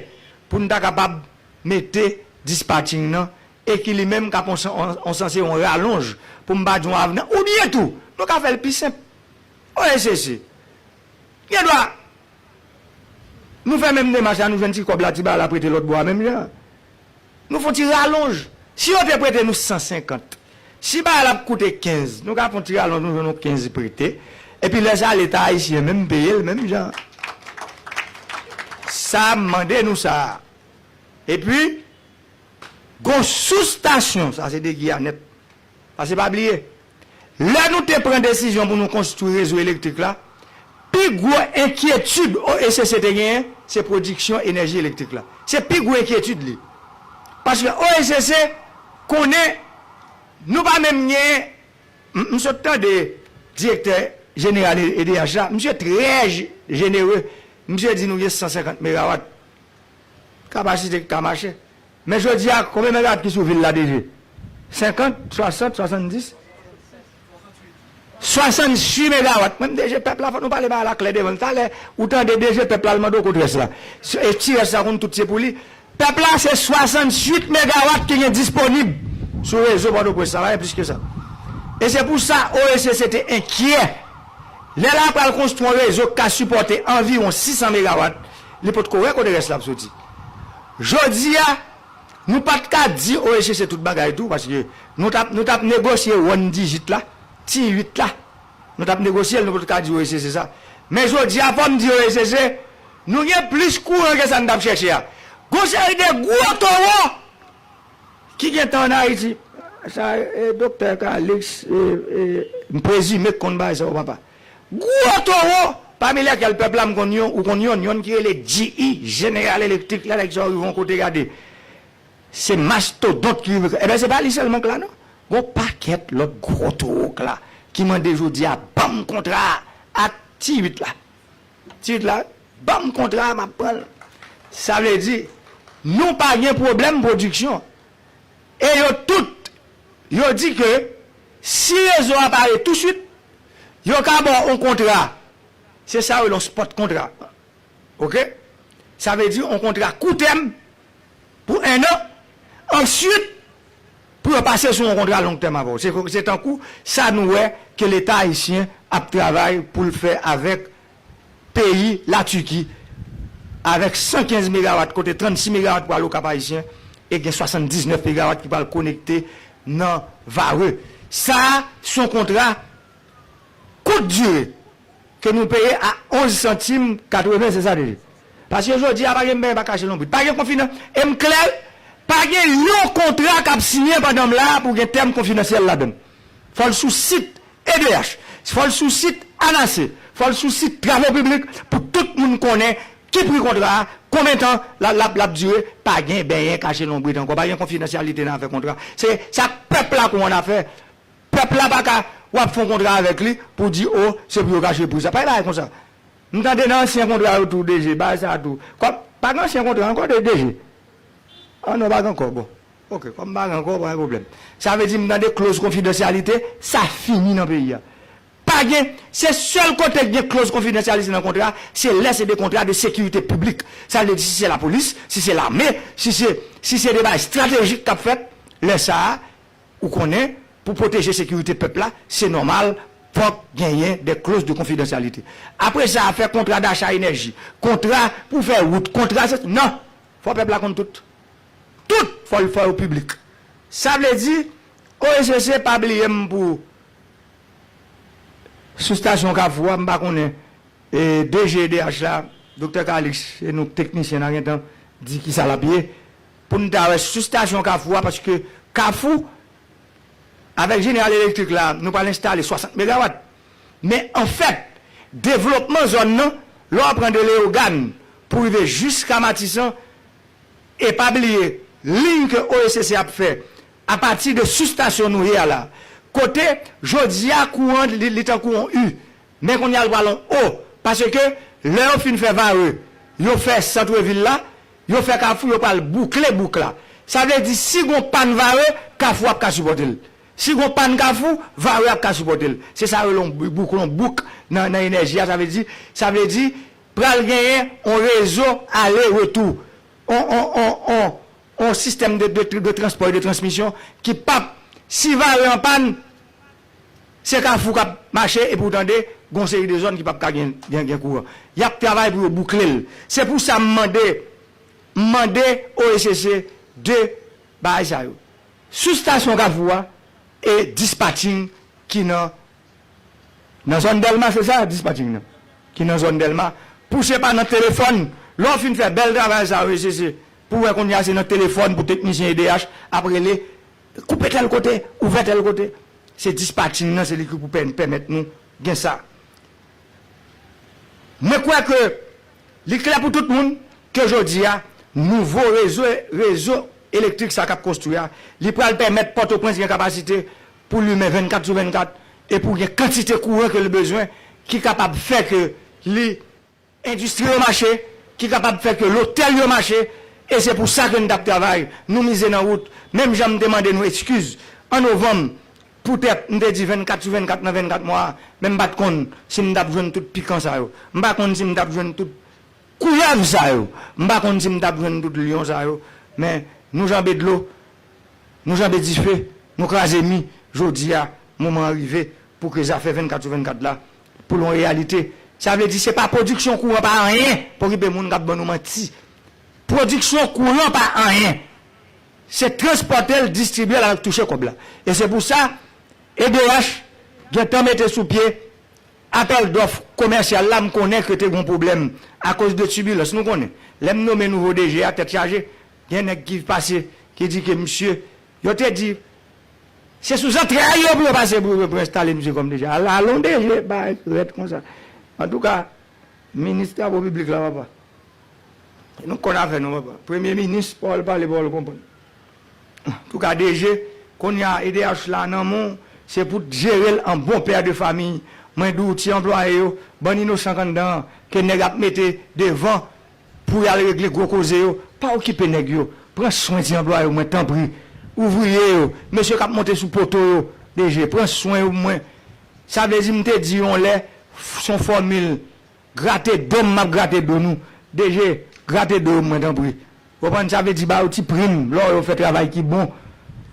pou n ta kapab mete dispatching nan, e ki li menm k ap on san-, on, on sanse yon ralonj, pou m pa di yon avnan, oubyen tou, nou ka fè l pi senp. O E C C, gen dwa, nou fè menm demach la, nou jwenn ti kòb la, ti bagay la prete lòt bò a menm jan. Nou fè yon ti ralonj. Si yo te prete nou san senkant, si bagay la ap koute kenz, nou ka fè yon ti ralonj, nou jwenn yon kenz prete. Epi lè sa a, Leta ayisyen menm peye l menm jan. Sa a, m mande nou sa a. Epi, gon sou-estasyon, sa se de Giyanèt. Paske pa bliye, lè nou te pran desizyon pou nou konstwi rezo elektrik la, pi gwo enkyetid O E C C te genyen, se pwodiksyon enèji elektrik la. Se pi gwo enkyetid li. Paske O E C C konnen nou pa menm genyen, m, m sot tande direktè jeneral E D H la, misye trè je-, jenere, misye di nou gen san senkant megawat kapasite ki ka mache. Men jodi a, konbyen megawat ki sou vil la, D G? Senkant, swasant, swasanndis? Swasanntuit megawat. Mwen, D G pèp la, fò nou pale bagay la klè devan l. Talè, ou tande D G pèp la, l mande w kot rès la. E ti rès la, konn tout se pou li. Pèp la, se swasanntuit megawat ki gen disponib sou rezo Pòtoprens la, pa gen plis ke sa. E se pou sa O E C C te enkyè. Lè l ap pral konstwi yon rezo k ka sipòte anviwon sis san megawat, li potko wè kote rès la ap soti. Jodi a, nou pa t ka di O E C C tout bagay tou, paske nou t ap, nou t ap negosye wonn dijit la, ti uit la. Nou t ap negosye l, nou pa t ka di O E C C sa. Men jodi a, fò m di O E C C, nou gen plis kouran ke sa n t ap chèche a. Gon seri de gwo towo ki gentan ann Ayiti. Sa, e, Doktè Calixte, e, e, m prezime k konn bagay sa yo, papa. Gwo towo, pami lèkèl pèp la, m konn yon, ou konn yonn, yonn ki rele G E, General Electric, lè nèg sa yo rive yon kote, gade. Se mastodont ki rive. Enben, se pa li sèlman k la, non. Gon pakèt lòt gwo towo k la, ki mande jodi a, ban m kontra a ak ti uit la. Ti uit la, ban m kontra a, m ap pran l. Sa vle di, nou pa gen pwoblèm pwodiksyon. E yo tout, yo di ke si rezo a pare tousuit, yo ka ba w yon kontra. Se sa yo rele yon spot kontra. Oke? Sa vle di yon kontra kou tèm pou en an. Answit, pou yo pase sou yon kontra long tèm avè w. Se, se tankou sa nou wè ke Leta ayisyen ap travay pou l fè avèk peyi Latiki, avèk san kenz megawat, kote trannsis megawat pral Okap Ayisyen, e gen swasanndiznèf megawat ki pral konekte nan Varreux. Sa a, se yon kontra kout dire ke nou peye a onz santim katreven, se sa, D G. Paske jodi a, pa gen benyen pa kache lonbrit. Pa gen konfidan-, e m klè, pa gen yon kontra k ap siyen pandan m la a pou gen tèm konfidansyèl ladan l. Fò l sou sit E D H, fò l sou sit ANASE, fò l sou sit Travo Piblik pou tout moun konnen ki pri kontra a, konbyen tan l ap, l ap, l ap dire, pa gen benyen kache lonbrit ankò, pa gen konfidansyalite nan afè kontra. Se sa pèp la kou annafè. Pèp la pa ka, w ap fè yon kontra avèk li pou di, o, se pou yo kache pri sa. Pa gen bagay konsa. M tande nan ansyen kontra yo tou, D G, bagay sa a tou. Kòm, pa gen ansyen kontra ankò, D G? Ah non, pa gen ankò, bon. Oke, kòm pa gen ankò, pa gen pwoblèm. Sa vle di, m tande kloz konfidansyalite, sa fini nan peyi a. Pa gen, se sèl kote k gen kloz konfidansyalite nan kontra, se lè se de kontra de sekirite piblik. Sa vle di, si se lapolis, si se lame, si se, si se de bagay estratejik k ap fèt, lè sa a, ou konnen, pou pwoteje sekirite pèp la, se nòmal, fòk genyen de clause de confidentialité. Apre sa, afè kontra dacha enèji, kontra pou fè wout, kontra se, non! Fò pèp la konn tout. Tout! Fò l fè yo piblik. Sa vle di, O E C C pa bliye m pou Sou stasyon Kafou a, m pa konnen, e, D G E D H la, Doktè Calix, se nou teknisyen n a gentan di kisa l ap ye, pou n ta wè sou stasyon Kafou a, paske Kafou, avèk Jeneral Elektrik la, nou pral enstale swasant megawat. Men anfèt, devlopman zòn nan, lè w pran de Leyogàn pou rive jiska Matisan, e pa bliye, liy ke O E C C ap fè apati de sou stasyon nou ye a la, kote jodi a kouran li, li tankou yon U, men kounye a l pral yon O, paske lè yo fin fè Vare, yo fè sant vil la, yo fè Kafou, yo pral boukle bouk la. Sa vle di, si gon pàn Vare, Kafou ap ka sipòte l. Si gon pàn Kafou, Vare ap ka sipòte l. Se sa yo rele yon bouk, yon bouk nan, nan enèji a, sa vle di, sa vle di, pral genyen yon rezo ale retou, yon, yon, yon, yon, yon sistèm de, de, de transpò e de transmisyon ki p ap, si Vare an pàn, se Kafou k ap mache, epi w tande, gon seri de zòn ki p ap ka gen, gen, gen kouran. Y ap travay pou yo boukle l. Se pou sa m mande, m mande O E C C de bagay sa yo. Sou stasyon Kafou a, e dispatching ki nan, nan zòn Dèlma, se sa, dispatching nan, ki nan zòn Dèlma, pou se pa nan telefòn, lè w fin fè bèl travay sa yo, se, se, pou wè kounye a se nan telefòn pou teknisyen E D H ap rele, koupe tèl kote, ouvè tèl kote. Se dispatching nan, se li ki pou pè-, pèmèt nou gen sa. Mwen kwè ke li klè pou tout moun ke jodi a, nouvo rezo, rezo elektrik sa k ap konstwi a, li pral pèmèt Pòtoprens gen kapasite pou limen vennkat sou vennkat e pou gen kantite kouran ke li bezwen ki kapab fè ke li, endistri yo mache, ki kapab fè ke lotèl yo mache, e se pou sa ke n t ap travay. Nou mize nan wout, menm jan m te mande nou eskiz an novanm, poutèt m te di vennkat sou vennkat nan vennkat mwa a, men m pa t konn si m t ap jwenn tout pikan sa yo. M pa konn si m t ap jwenn tout koulèv sa yo. M pa konn si m t ap jwenn tout lyon sa yo. Men nou janbe dlo, nou janbe dife, nou kraze mi. Jodi a, moman an rive pou ke zafè vennkat sou vennkat la, pou l yon reyalite. Sa vle di se pa pwodiksyon kouran pa anyen, pa okipe moun k ap ban nou manti. Pwodiksyon kouran pa anyen. Se transpòte l, distribye l avèk touche kòb la. E se pou sa, E D H gentan mete sou pye apèl dòf komèsyal la, m konnen ke te gon pwoblèm akoz de tibilans. Nou konnen, lè m nonmen nouvo D G a, tèt chaje, gen nèg ki pase, ki di ke misye, yo te di, se sou zantray yo pou yo pase pou, pou enstale misye kòm D G. Al-, alon D G, bay rèd konsa. Antouka, minis travo piblik la, papa. Nou konn afè nou, papa. Premye minis, pawòl pale, pawòl konprann. Antouka, D G, kounye a, E D H la nan men w, se pou t jere l an bon pè de famiy. Mwen di w, ti anplwaye yo, bann inosan k anndan an, ke nèg ap mete devan pou y al regle gwo koze yo, pa okipe nèg yo. Pran swen ti anplwaye w, mwen, tanpri. Ouvriye yo, mesye k ap monte sou poto yo, D G, pran swen yo pou mwen. Sa vle di, m te di yon lè, f-, s on fòmil, grate do m, m ap grate do nou. D G, grate do yo mwen, tanpri. Ou konprann? Sa vle di ba yo ti prim, lò yo fè travay ki bon.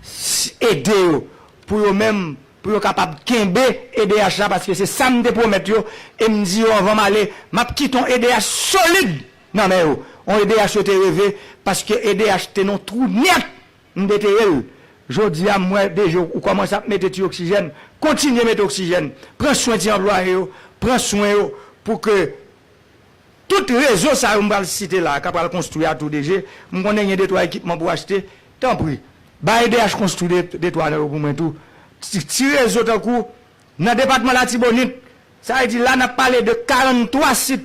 S-, ede yo, pou yo menm, pou yo kapab kenbe E D H la, paske se sa m te pwomèt yo, e m di yo anvan m ale, m ap kite yon E D H solid nan men yo. Yon E D H yo te reve, paske E D H te nan twou nèt. M deteye l. Jodi a, m wè D G, ou kòmanse ap mete ti oksijèn. Kontinye mete oksijèn. Pran swen ti anplwaye yo. Pran swen yo pou ke tout rezo sa yo m pral site la, k ap pral konstwi a tou, D G, m konnen gen de twa ekipman pou achte. Tanpri, bay E D H konstwi de, de twa nan yo pou mwen tou. Ti, ti rezo tankou nan depatman Latibonit, sa vle di la n ap pale de karannntwa sit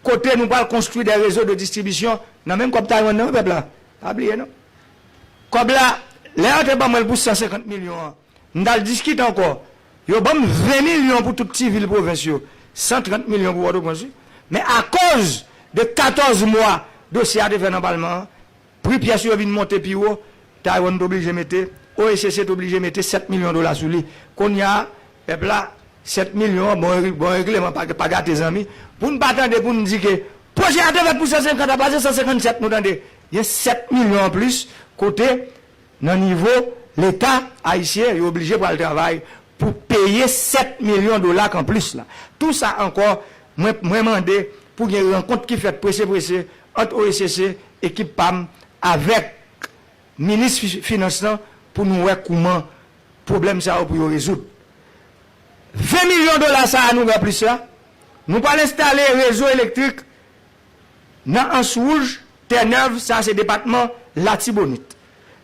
kote nou pral konstwi de rezo de distribisyon nan menm kòb Taiwan nan, wi, pèp la. Pa bliye, non. Kòb la, lè yo te ban mwen l pou san senkant milyon an, m t al diskite ankò. Yo ban m ven milyon pou tout ti vil pwovens yo, san trant milyon pou Pòtoprens, wi. Men akoz de katòz mwa dosye a te fè nan palman an, pri pyès yo vin monte pi wo, Taiwan t oblije mete, O E C C t oblije mete sèt milyon dola sou li. Kounye a, pèp la, sèt milyon an, bon, bon regleman, pa, pa gate zanmi. Pou n pa tande, pou n di ke pwojè a te fèt pou san senkant, a pase san senkannsèt, nou tande. Gen sèt milyon anplis, kote, nan nivo Leta ayisyen, yo oblije pral travay pou peye sèt milyon dola k anplis la. Tou sa ankò, mwen, mwen mande pou gen rankont ki fèt prese prese ant O E C C, ekip pa m, avèk minis fi-, finans lan pou nou wè kouman pwoblèm sa yo pou yo rezoud. Ven milyon dola sa a nou gen plis la, nou pral enstale rezo elektrik nan Anse Rouge, Tènèv, sa se depatman Latibonit.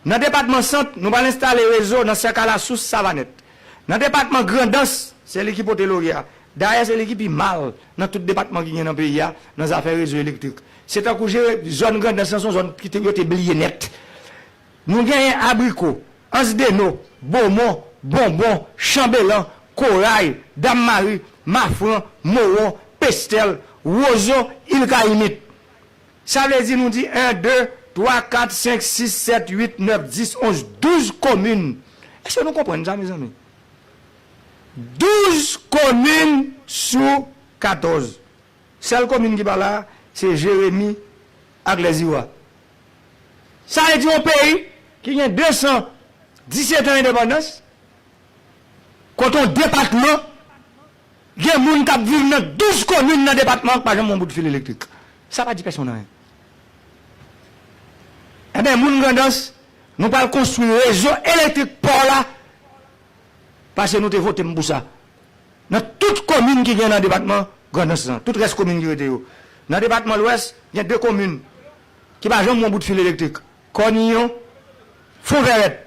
Nan depatman Sant, nou pral enstale rezo nan Sèkalasous, Savanèt. Nan depatman Grandans, se li ki pote lori a. Dayè, se li ki pi mal nan tout depatman ki gen nan peyi a nan zafè rezo elektrik. Se tankou jere zòn Grandans lan, se yon zòn ki te, yo te bliye nèt. Nou genyen Abriko, Ansdeno, Bomon, Bonbon, Chanbelan, Koray, Dam Mari, Mafran, Mowon, Pestèl, Wozo, Il Kayimit. Sa vle di nou di en, de, twa, kat, senk, sis, sèt, uit, nèf, dis, onz, douz komin. Èske nou konprann sa, mezanmi? Douz komin sou katòz. Sèl komin ki pa la, se Jeremi ak Lèziwa. Sa vle di yon peyi ki gen de san disèt an endepandans, kote yon depatman gen moun k ap viv nan douz komin nan depatman an k pa janm wè yon bout fil elektrik. Sa pa di pèsonn anyen. Enben, moun Grandans, nou pral konstwi rezo elektrik pa w la, paske nou te vote m pou sa. Nan tout komin ki gen nan depatman Grandans lan, tout rès komin ki rete yo. Nan depatman Lwès, gen de komin ki pa janm wè yon bout fil elektrik. Kòniyon, Fonvèrèt.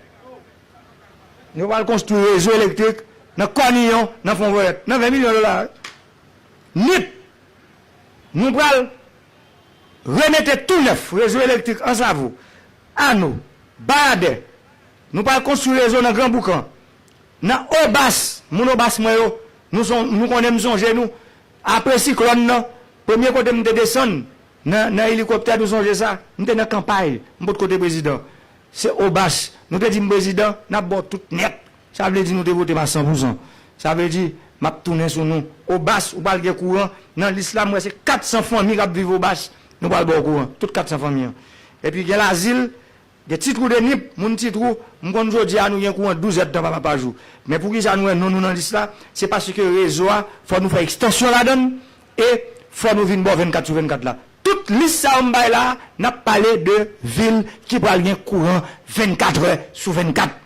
Nou pral konstwi rezo elektrik nan Kòniyon, nan Fonvèrèt, nan ven milyon dola. Nip, nou pral remete tou nèf rezo elektrik Ansavo, Ano, Bayadè. Nou pral konstwi rezo nan Gran Boukan. Nan Obas, moun Obas mwen yo, nou, son, nou konnen m sonje nou. Apre siklòn nan, premye kote m te desann nan, nan elikoptè, nou sonje sa, m te nan kanpay, m potko te prezidan. Se Obas. Nou te di m prezidan, n ap ba w tout nèt. Sa vle di nou te vote m a san pou san. Sa vle di, m ap tounen sou nou. Obas, ou pral gen kouran. Nan lis la, m wè se kat san fanmi k ap viv Obas. Nou pral ba w kouran. Tout kat san fanmi an. Epi gen Lazil, gen Ti Twou de Nip, moun Ti Twou, m konn jodi a nou gen kouran douz èdtan pa, pa jou. Men poukisa nou wè non nou nan lis la? Se paske rezo a, fò nou fè ekstansyon ladan l, e fò nou vin ba w vennkat sou vennkat la. Tout lis sa yo m bay la, n ap pale de vil ki pral gen kouran vennkat è sou vennkat.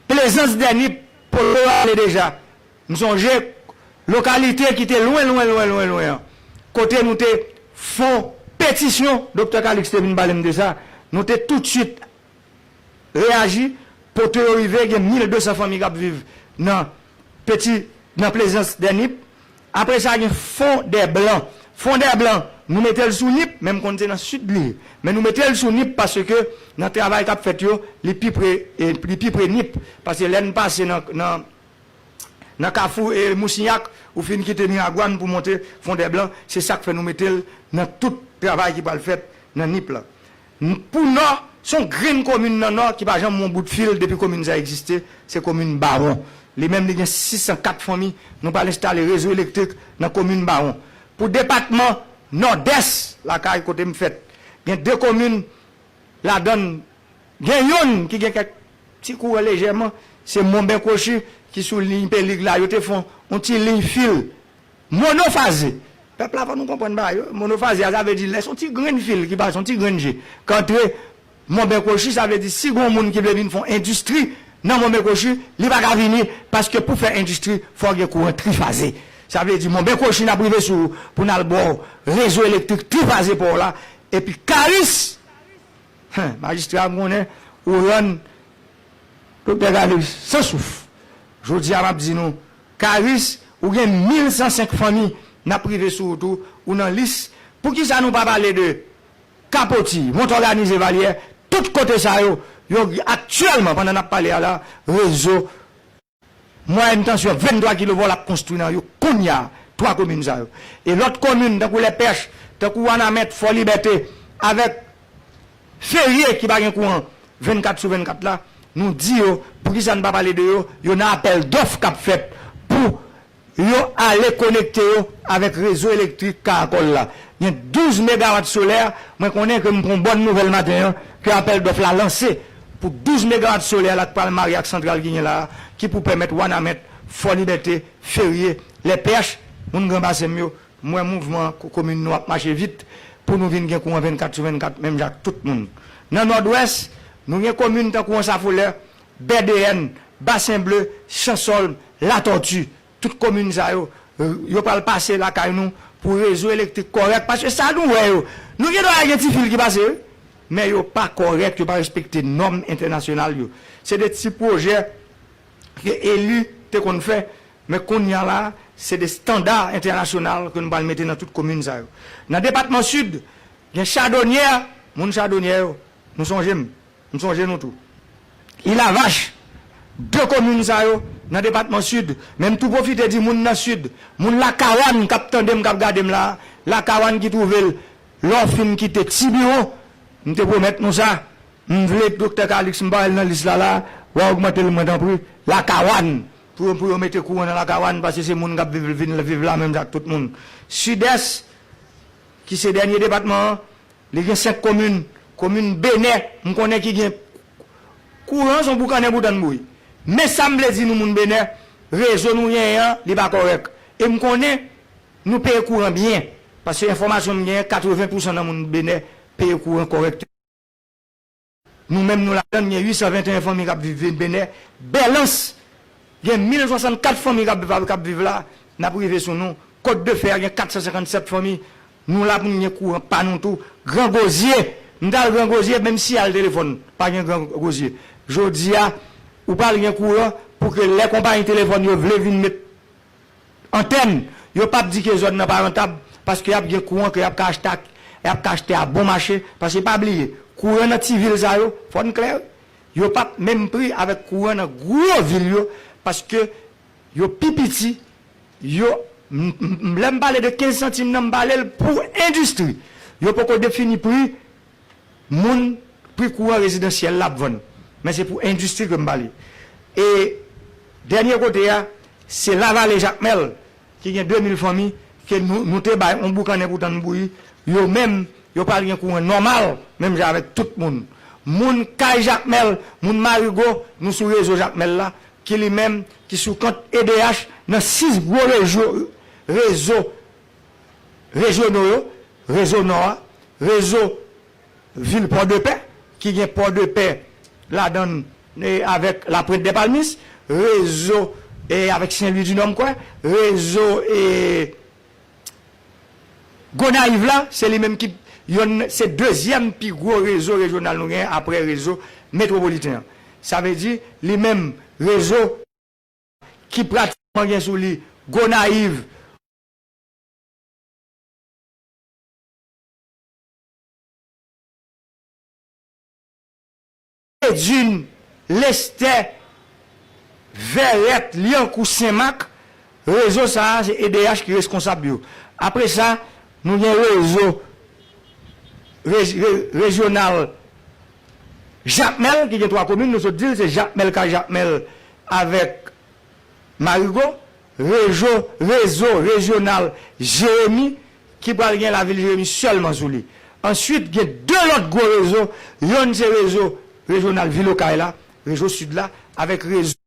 Plezans dè Nip, Polo ale deja. M sonje lokalite ki te lwen, lwen, lwen, lwen, lwen an. Kote nou te fè yon petisyon, Doktè Calixte te vin pale m de sa. Nou te toutswit reyaji, pote yo rive, gen mil de san fanmi k ap viv nan Peti, nan Plezans dè Nip. Apre sa, gen Fon dè Blan. Fon dè Blan, nou mete l sou Nip, men m konn se nan sid li ye. Men nou mete l sou Nip paske nan travay k ap fèt yo, li pi pre, e, li pi pre Nip. Paske lè n pase nan, nan, nan kafou, e, Mousinyak, ou fin kite Miragwàn pou monte Fon dè Blan, se sa k fè nou mete l nan tout travay ki pral fèt nan Nip la. N-, pou Nò, se yon grenn komin nan Nò ki pa janm wè yon bout fil depi komin sa egziste, se komin Bawon. Li menm, li gen sis san kat fanmi, nou pral enstale rezo elektrik nan komin Bawon. Pou depatman Nòdès, lakay kote m fèt, gen de komin ladan l, gen youn ki gen kèk ti kouran lejèman, se Monben Kwochi ki sou liy Pelig la, yo te fè yon, yon ti liy fil monofaze. Pèp la, fò nou konprann bagay yo. Monofaze a, sa vle di lè se yon ti grenn fil ki pase, yon ti grenn je k antre Monben Kwochi, sa vle di si gen yon moun ki vle vin fè yon endistri nan Monben Kwochi, li pa ka vini, paske pou fè endistri, fò gen kouran trifaze. Sa vle di Monben Kwochi n ap rive sou ou pou n al ba w rezo elektrik trifaze pa w la, epi Karis, Hen, majistra, m konnen ou rann Doktè Calixte san souf. Jodi a, m ap di nou, Karis, ou gen mil san senk fanmi, n ap rive sou ou tou, ou nan lis. Poukisa nou pa pale de Kapoti, Mont Òganize, Valyè, tout kote sa yo, yo aktyèlman, pandan n ap pale a la, rezo Mwayèn tansyon venntwa kilovolt ap konstwi nan yo kounye a, twa komin sa yo. E lòt komin, tankou Lèpèch, tankou Wanament, Fò Libète, avèk Ferye ki pa gen kouran vennkat sou vennkat la, nou di yo, poukisa n pa pale de yo, yo nan apèl dòf k ap fèt pou yo ale konekte yo avèk rezo elektrik Karakòl la. Gen douz megawat solè, mwen konnen ke m pran yon bòn nouvèl maten an, ke apèl dòf la lanse pou douz megawat solè la k pral marye ak santral ki gen la a, ki pou pèmèt Wanament, Fò Libète, Ferye, Lèpèch, moun Gran Basen m yo, m wè mouvman ko-, komin nou ap mache vit pou nou vin gen kouran vennkat sou vennkat, menm jan ak tout moun. Nan Nòdwès, nou gen komin tankou Ansafolè, Bèdeyèn, Basen Ble, Chansòlm, Latòti, tout komin sa yo, yo pral pase lakay nou pou rezo elektrik kòrèk, paske sa nou wè yo, nou gen dwa gen ti fil ki pase, wi, men yo pa kòrèk, yo pa respekte nòm entènasyonal yo. Se de ti pwojè ke eli te konn fè, men kounye a la, se de estanda entènasyonal ke nou pral mete nan tout komin sa yo. Nan depatman Sid, gen Chadonyè, moun Chadonyè yo, nou sonje m, m sonje nou tou. Ilavach, de komin sa yo nan depatman Sid, men m tou pwofite di moun nan Sid, moun Lakawann k ap tande m, k ap gade m la, Lakawann ki twouve l, lè w fin kite Tibiwon, m te pwomèt nou sa, m vle Doktè Calixte, m pa wè l nan lis la la, w a ogmante l mwen tanpri, Lakawann, pou yo, pou yo mete kouran nan Lakawann, paske se moun k ap viv, vin viv la menm jan ak tout moun. Sidès, ki se dènye depatman an, li gen senk komin. Komin Benè, m konnen ki gen kouran, se yon boukannen pou tann bouyi. Men sa m vle di nou moun Benè, rezo nou genyen an, li pa kòrèk. E m konnen nou peye kouran byen. Paske enfòmasyon m genyen, katreven pousan nan moun Benè peye kouran kòrèk. Nou menm nou ladann, gen uit san venteyen fanmi k ap viv Benè. Bèlans, gen mil swasannkat fanmi k ap, k ap viv la, n ap rive sou nou. Kòt de Fè a gen kat san senkannsèt fanmi. Nou la pou n gen kouran pa nou tou. Gran Gozye, m t al Gran Gozye, menm siyal telefòn, pa gen Gran Gozye. Jodi a, ou pral gen kouran pou ke lè konpayi telefòn yo vle vin met antèn, yo p ap di ke zòn nan pa rantab, paske y ap gen kouran ke y ap ka achte a, y ap ka achte a bon mache, paske pa bliye, kouran nan ti vil sa yo, fò n klè, yo p ap menm pri avèk kouran nan gwo vil yo, paske yo pi piti, yo, m, m, m, lè m pale de kenz santim nan, m pale l pou endistri. Yo poko defini pri moun, pri kouran rezidansyèl la ap vann. Men se pou endistri ke m pale. E dènye kote a, se Lavale Jakmèl, ki gen de mil fanmi, ke nou, nou te bay yon boukannen pou tann bouyi. Yo menm, yo pral gen kouran nòmal, menm jan avèk tout moun. Moun kay Jakmèl, moun Marigo, nou sou rezo Jakmèl la, ki li menm, ki sou kont E D H, nan sis gwo rezo, rezo rejyonal yo, rezo Nò a, rezo vil Pòdepè, ki gen Pòdepè ladan l, e, avèk Lapwent dè Palmis, rezo, e, avèk Sen Lwi di Nò, m kwè, rezo, e, Gonayiv la, se li menm ki, yonn, se dezyèm pi gwo rezo rejyonal nou genyen apre rezo metwopoliten an. Sa vle di, li menm, rezo ki pratikman gen sou li Gonayiv, Edin, Lestè, Vèrèt, Lyankou, Senmak, rezo sa a, se E D H ki reskonsab yo. Apre sa, nou gen rezo rej-, re-, rejyonal Jakmèl, ki gen twa komin, nou sot di l, se Jakmèl, kay Jakmèl avèk Marigo, rezo, rezo rejyonal Jeremi, ki pral gen lavil Jeremi sèlman sou li. Answit, gen de lòt gwo rezo, yonn se rezo rejyonal vil Okay la, rezo sid la, avèk rezo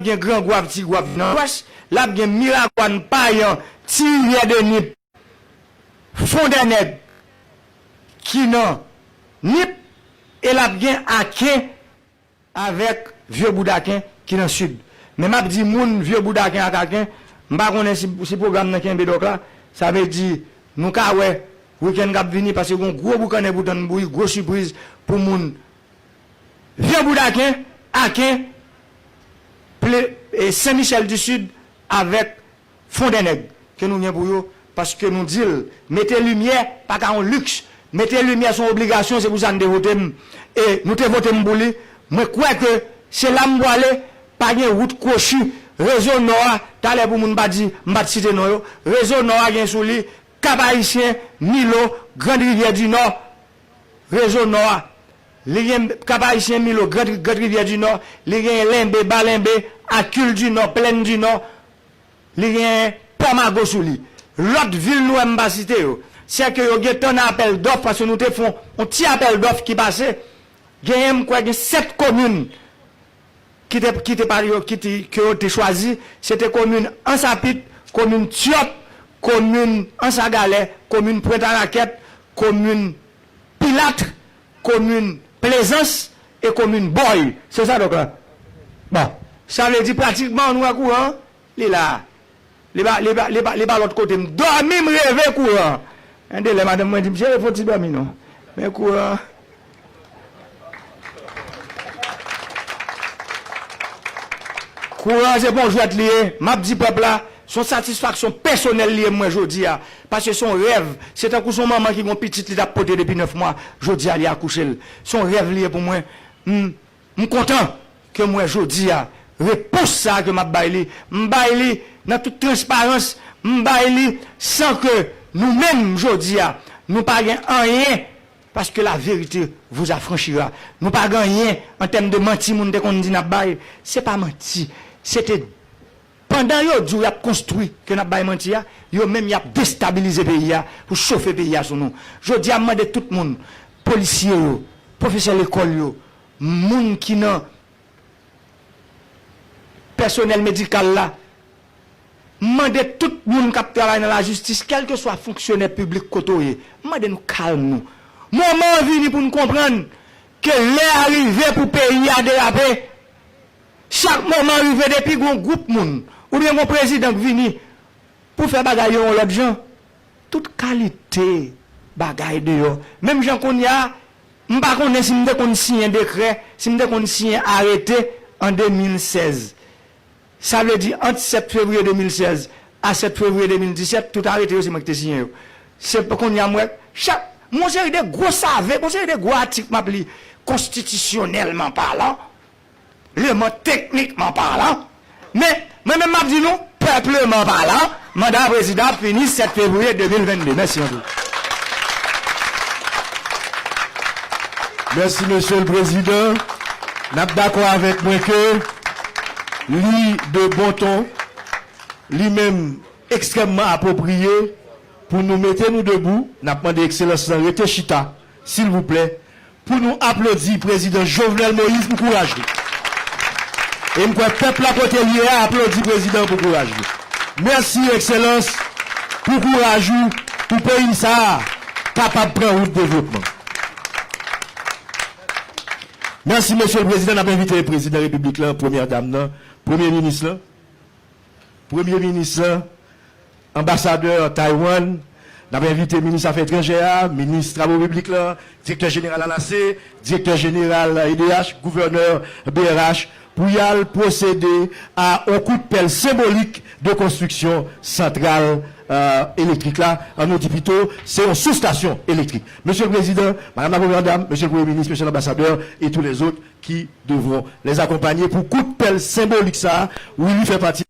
gen Gran Gwav, Ti Gwav nan lwès, l ap gen Miragwàn, Payan, Ti Rivyè de Nip, Fondènèg ki nan Nip, e l ap gen Aken avèk Vye Boudaken ki nan sid. Men m ap di moun Vye Boudaken ak Aken, m pa konnen si, si pwogram nan kenbe dòk la, sa vle di nou ka wè wikenn k ap vini, paske gen yon gwo boukannen pou tann bouyi, gwo sipriz pou moun Vye Boudaken, Aken, Ple-, e, Sen Michèl di Sid avèk Fondènèg ke nou gen pou yo, paske nou di l, mete limyè pa ka yon liks, mete limyè se yon obligasyon, se pou sa n te vote m, e nou te vote m pou li. Mwen kwè ke se la m pwale, pa gen wout kwochi, rezo Nò a, talè pou moun pa di m pa t site non yo, rezo Nò a gen sou li, Kap Ayisyen, Milo, Grand Rivière du Nord, rezo Nò a. Li gen Kap Ayisyen, Milo, Grand, Grand Rivière du Nord, li gen Lenbe, Ba Lenbe, Akil du Nord, Plaine du Nord, li gen Pòmago sou li. Lòt vil nou wè m pa site yo, se ke yo gentan nan apèl dòf, paske nou te fè yon, yon ti apèl dòf ki pase. Genyen, m kwè gen sèt komin ki te, ki te pale yo, ki te, ke yo te chwazi, se te komin Ansapit, komin Tyòp, komin Ansagalè, komin Pwent Arakèt, komin Pilat, komin Plezans, e komin Bòy. Se sa donk la. Bon, sa vle di pratikman nou wè kouran, li la. Li pa, li pa, li pa, li pa lòt kote. M dòmi, m reve kouran. Gen de lè madanm mwen di m, "Cheri, fò w ti dòmi non." Men kouran. Kouran se pa yon jwèt li ye. M ap di pèp la, se yon satisfaksyon pèsonèl li ye mwen jodi a. Paske se yon rèv. Se tankou se yon manman ki gen yon pitit li t ap pote depi nèf mwa. Jodi a li akouche l. Se yon rèv li ye pou mwen. M, m kontan ke m wè jodi a repons sa a ke m ap bay li. M bay li nan tout transparans. M bay li san ke nou menm jodi a, nou pa gen anyen. Paske la vérité vous affranchira. Nou pa gen anyen an tèm de manti moun te konn di n ap bay. Se pa manti. Se te pandan yo di w y ap konstwi ke n ap bay manti a, yo menm y ap destabilize peyi a pou chofe peyi a sou nou. Jodi a, m mande tout moun, polisye yo, pwofesè lekòl yo, moun ki nan pèsonèl medikal la, m mande tout moun k ap travay nan lajistis, kèlkeswa fonksyonè piblik kote w ye, m mande nou kalm nou. Moman an vini pou n konprann ke lè a rive pou peyi a derape. Chak moman rive depi gon gwoup moun oubyen gon prezidan k vini pou fè bagay yo yon lòt jan. Tout kalite bagay deyò. Menm jan kounye a, m pa konnen si m te konn siyen dekrè, si m te konn siyen arete an de mil sèz. Sa vle di, ant sèt fevriye de mil sèz a sèt fevriye de mil disèt, tout arete yo, se mwen ki te siyen yo. Se pou kounye a, m wè, chak, m gon seri de gwo save, gon seri de gwo atik m ap li, konstitisyonèlman palan, lèman teknikman palan. Men, mwen menm m ap di nou, pèpleman palan, manda prezidan ap fini sèt fevriye de mil vennde. Mèsi anpil. Mèsi, mesye le prezidan. N ap dakò avèk mwen ke li de bon ton, li menm ekstrèmman apwopriye pou nou mete nou debou. N ap mande Ekselans lan rete chita, silvouplè, pou nou aplodi prezidan Jovenel Moïse pou kouraj li. E m kwè pèp la kote l ye a aplodi prezidan an pou kouraj li. Mèsi, Ekselans, pou kouraj ou, pou peyi sa a kapab pran wout devlopman. Mèsi, mesye le prezidan. N ap envite prezidan repiblik lan, premyè dam nan, premye minis lan. Premye minis lan, anbasadè Taiwan, n ap envite minis afè etranjè a, minis travo piblik lan, direktè jeneral ANASE, direktè jeneral EDH, gouvènè BRH, pou y al pwosede a yon kout pèl senbolik de konstriksyon santral, euh, elektrik la, an nou di pito, se yon soustasyon elektrik. Mesye le prezidan, madam la premyè dam, mesye le premye minis, mesye lanbasadè, e tou lèzòt ki devront lèz akonpanye pou kout pèl senbolik sa a, Willy fè pati.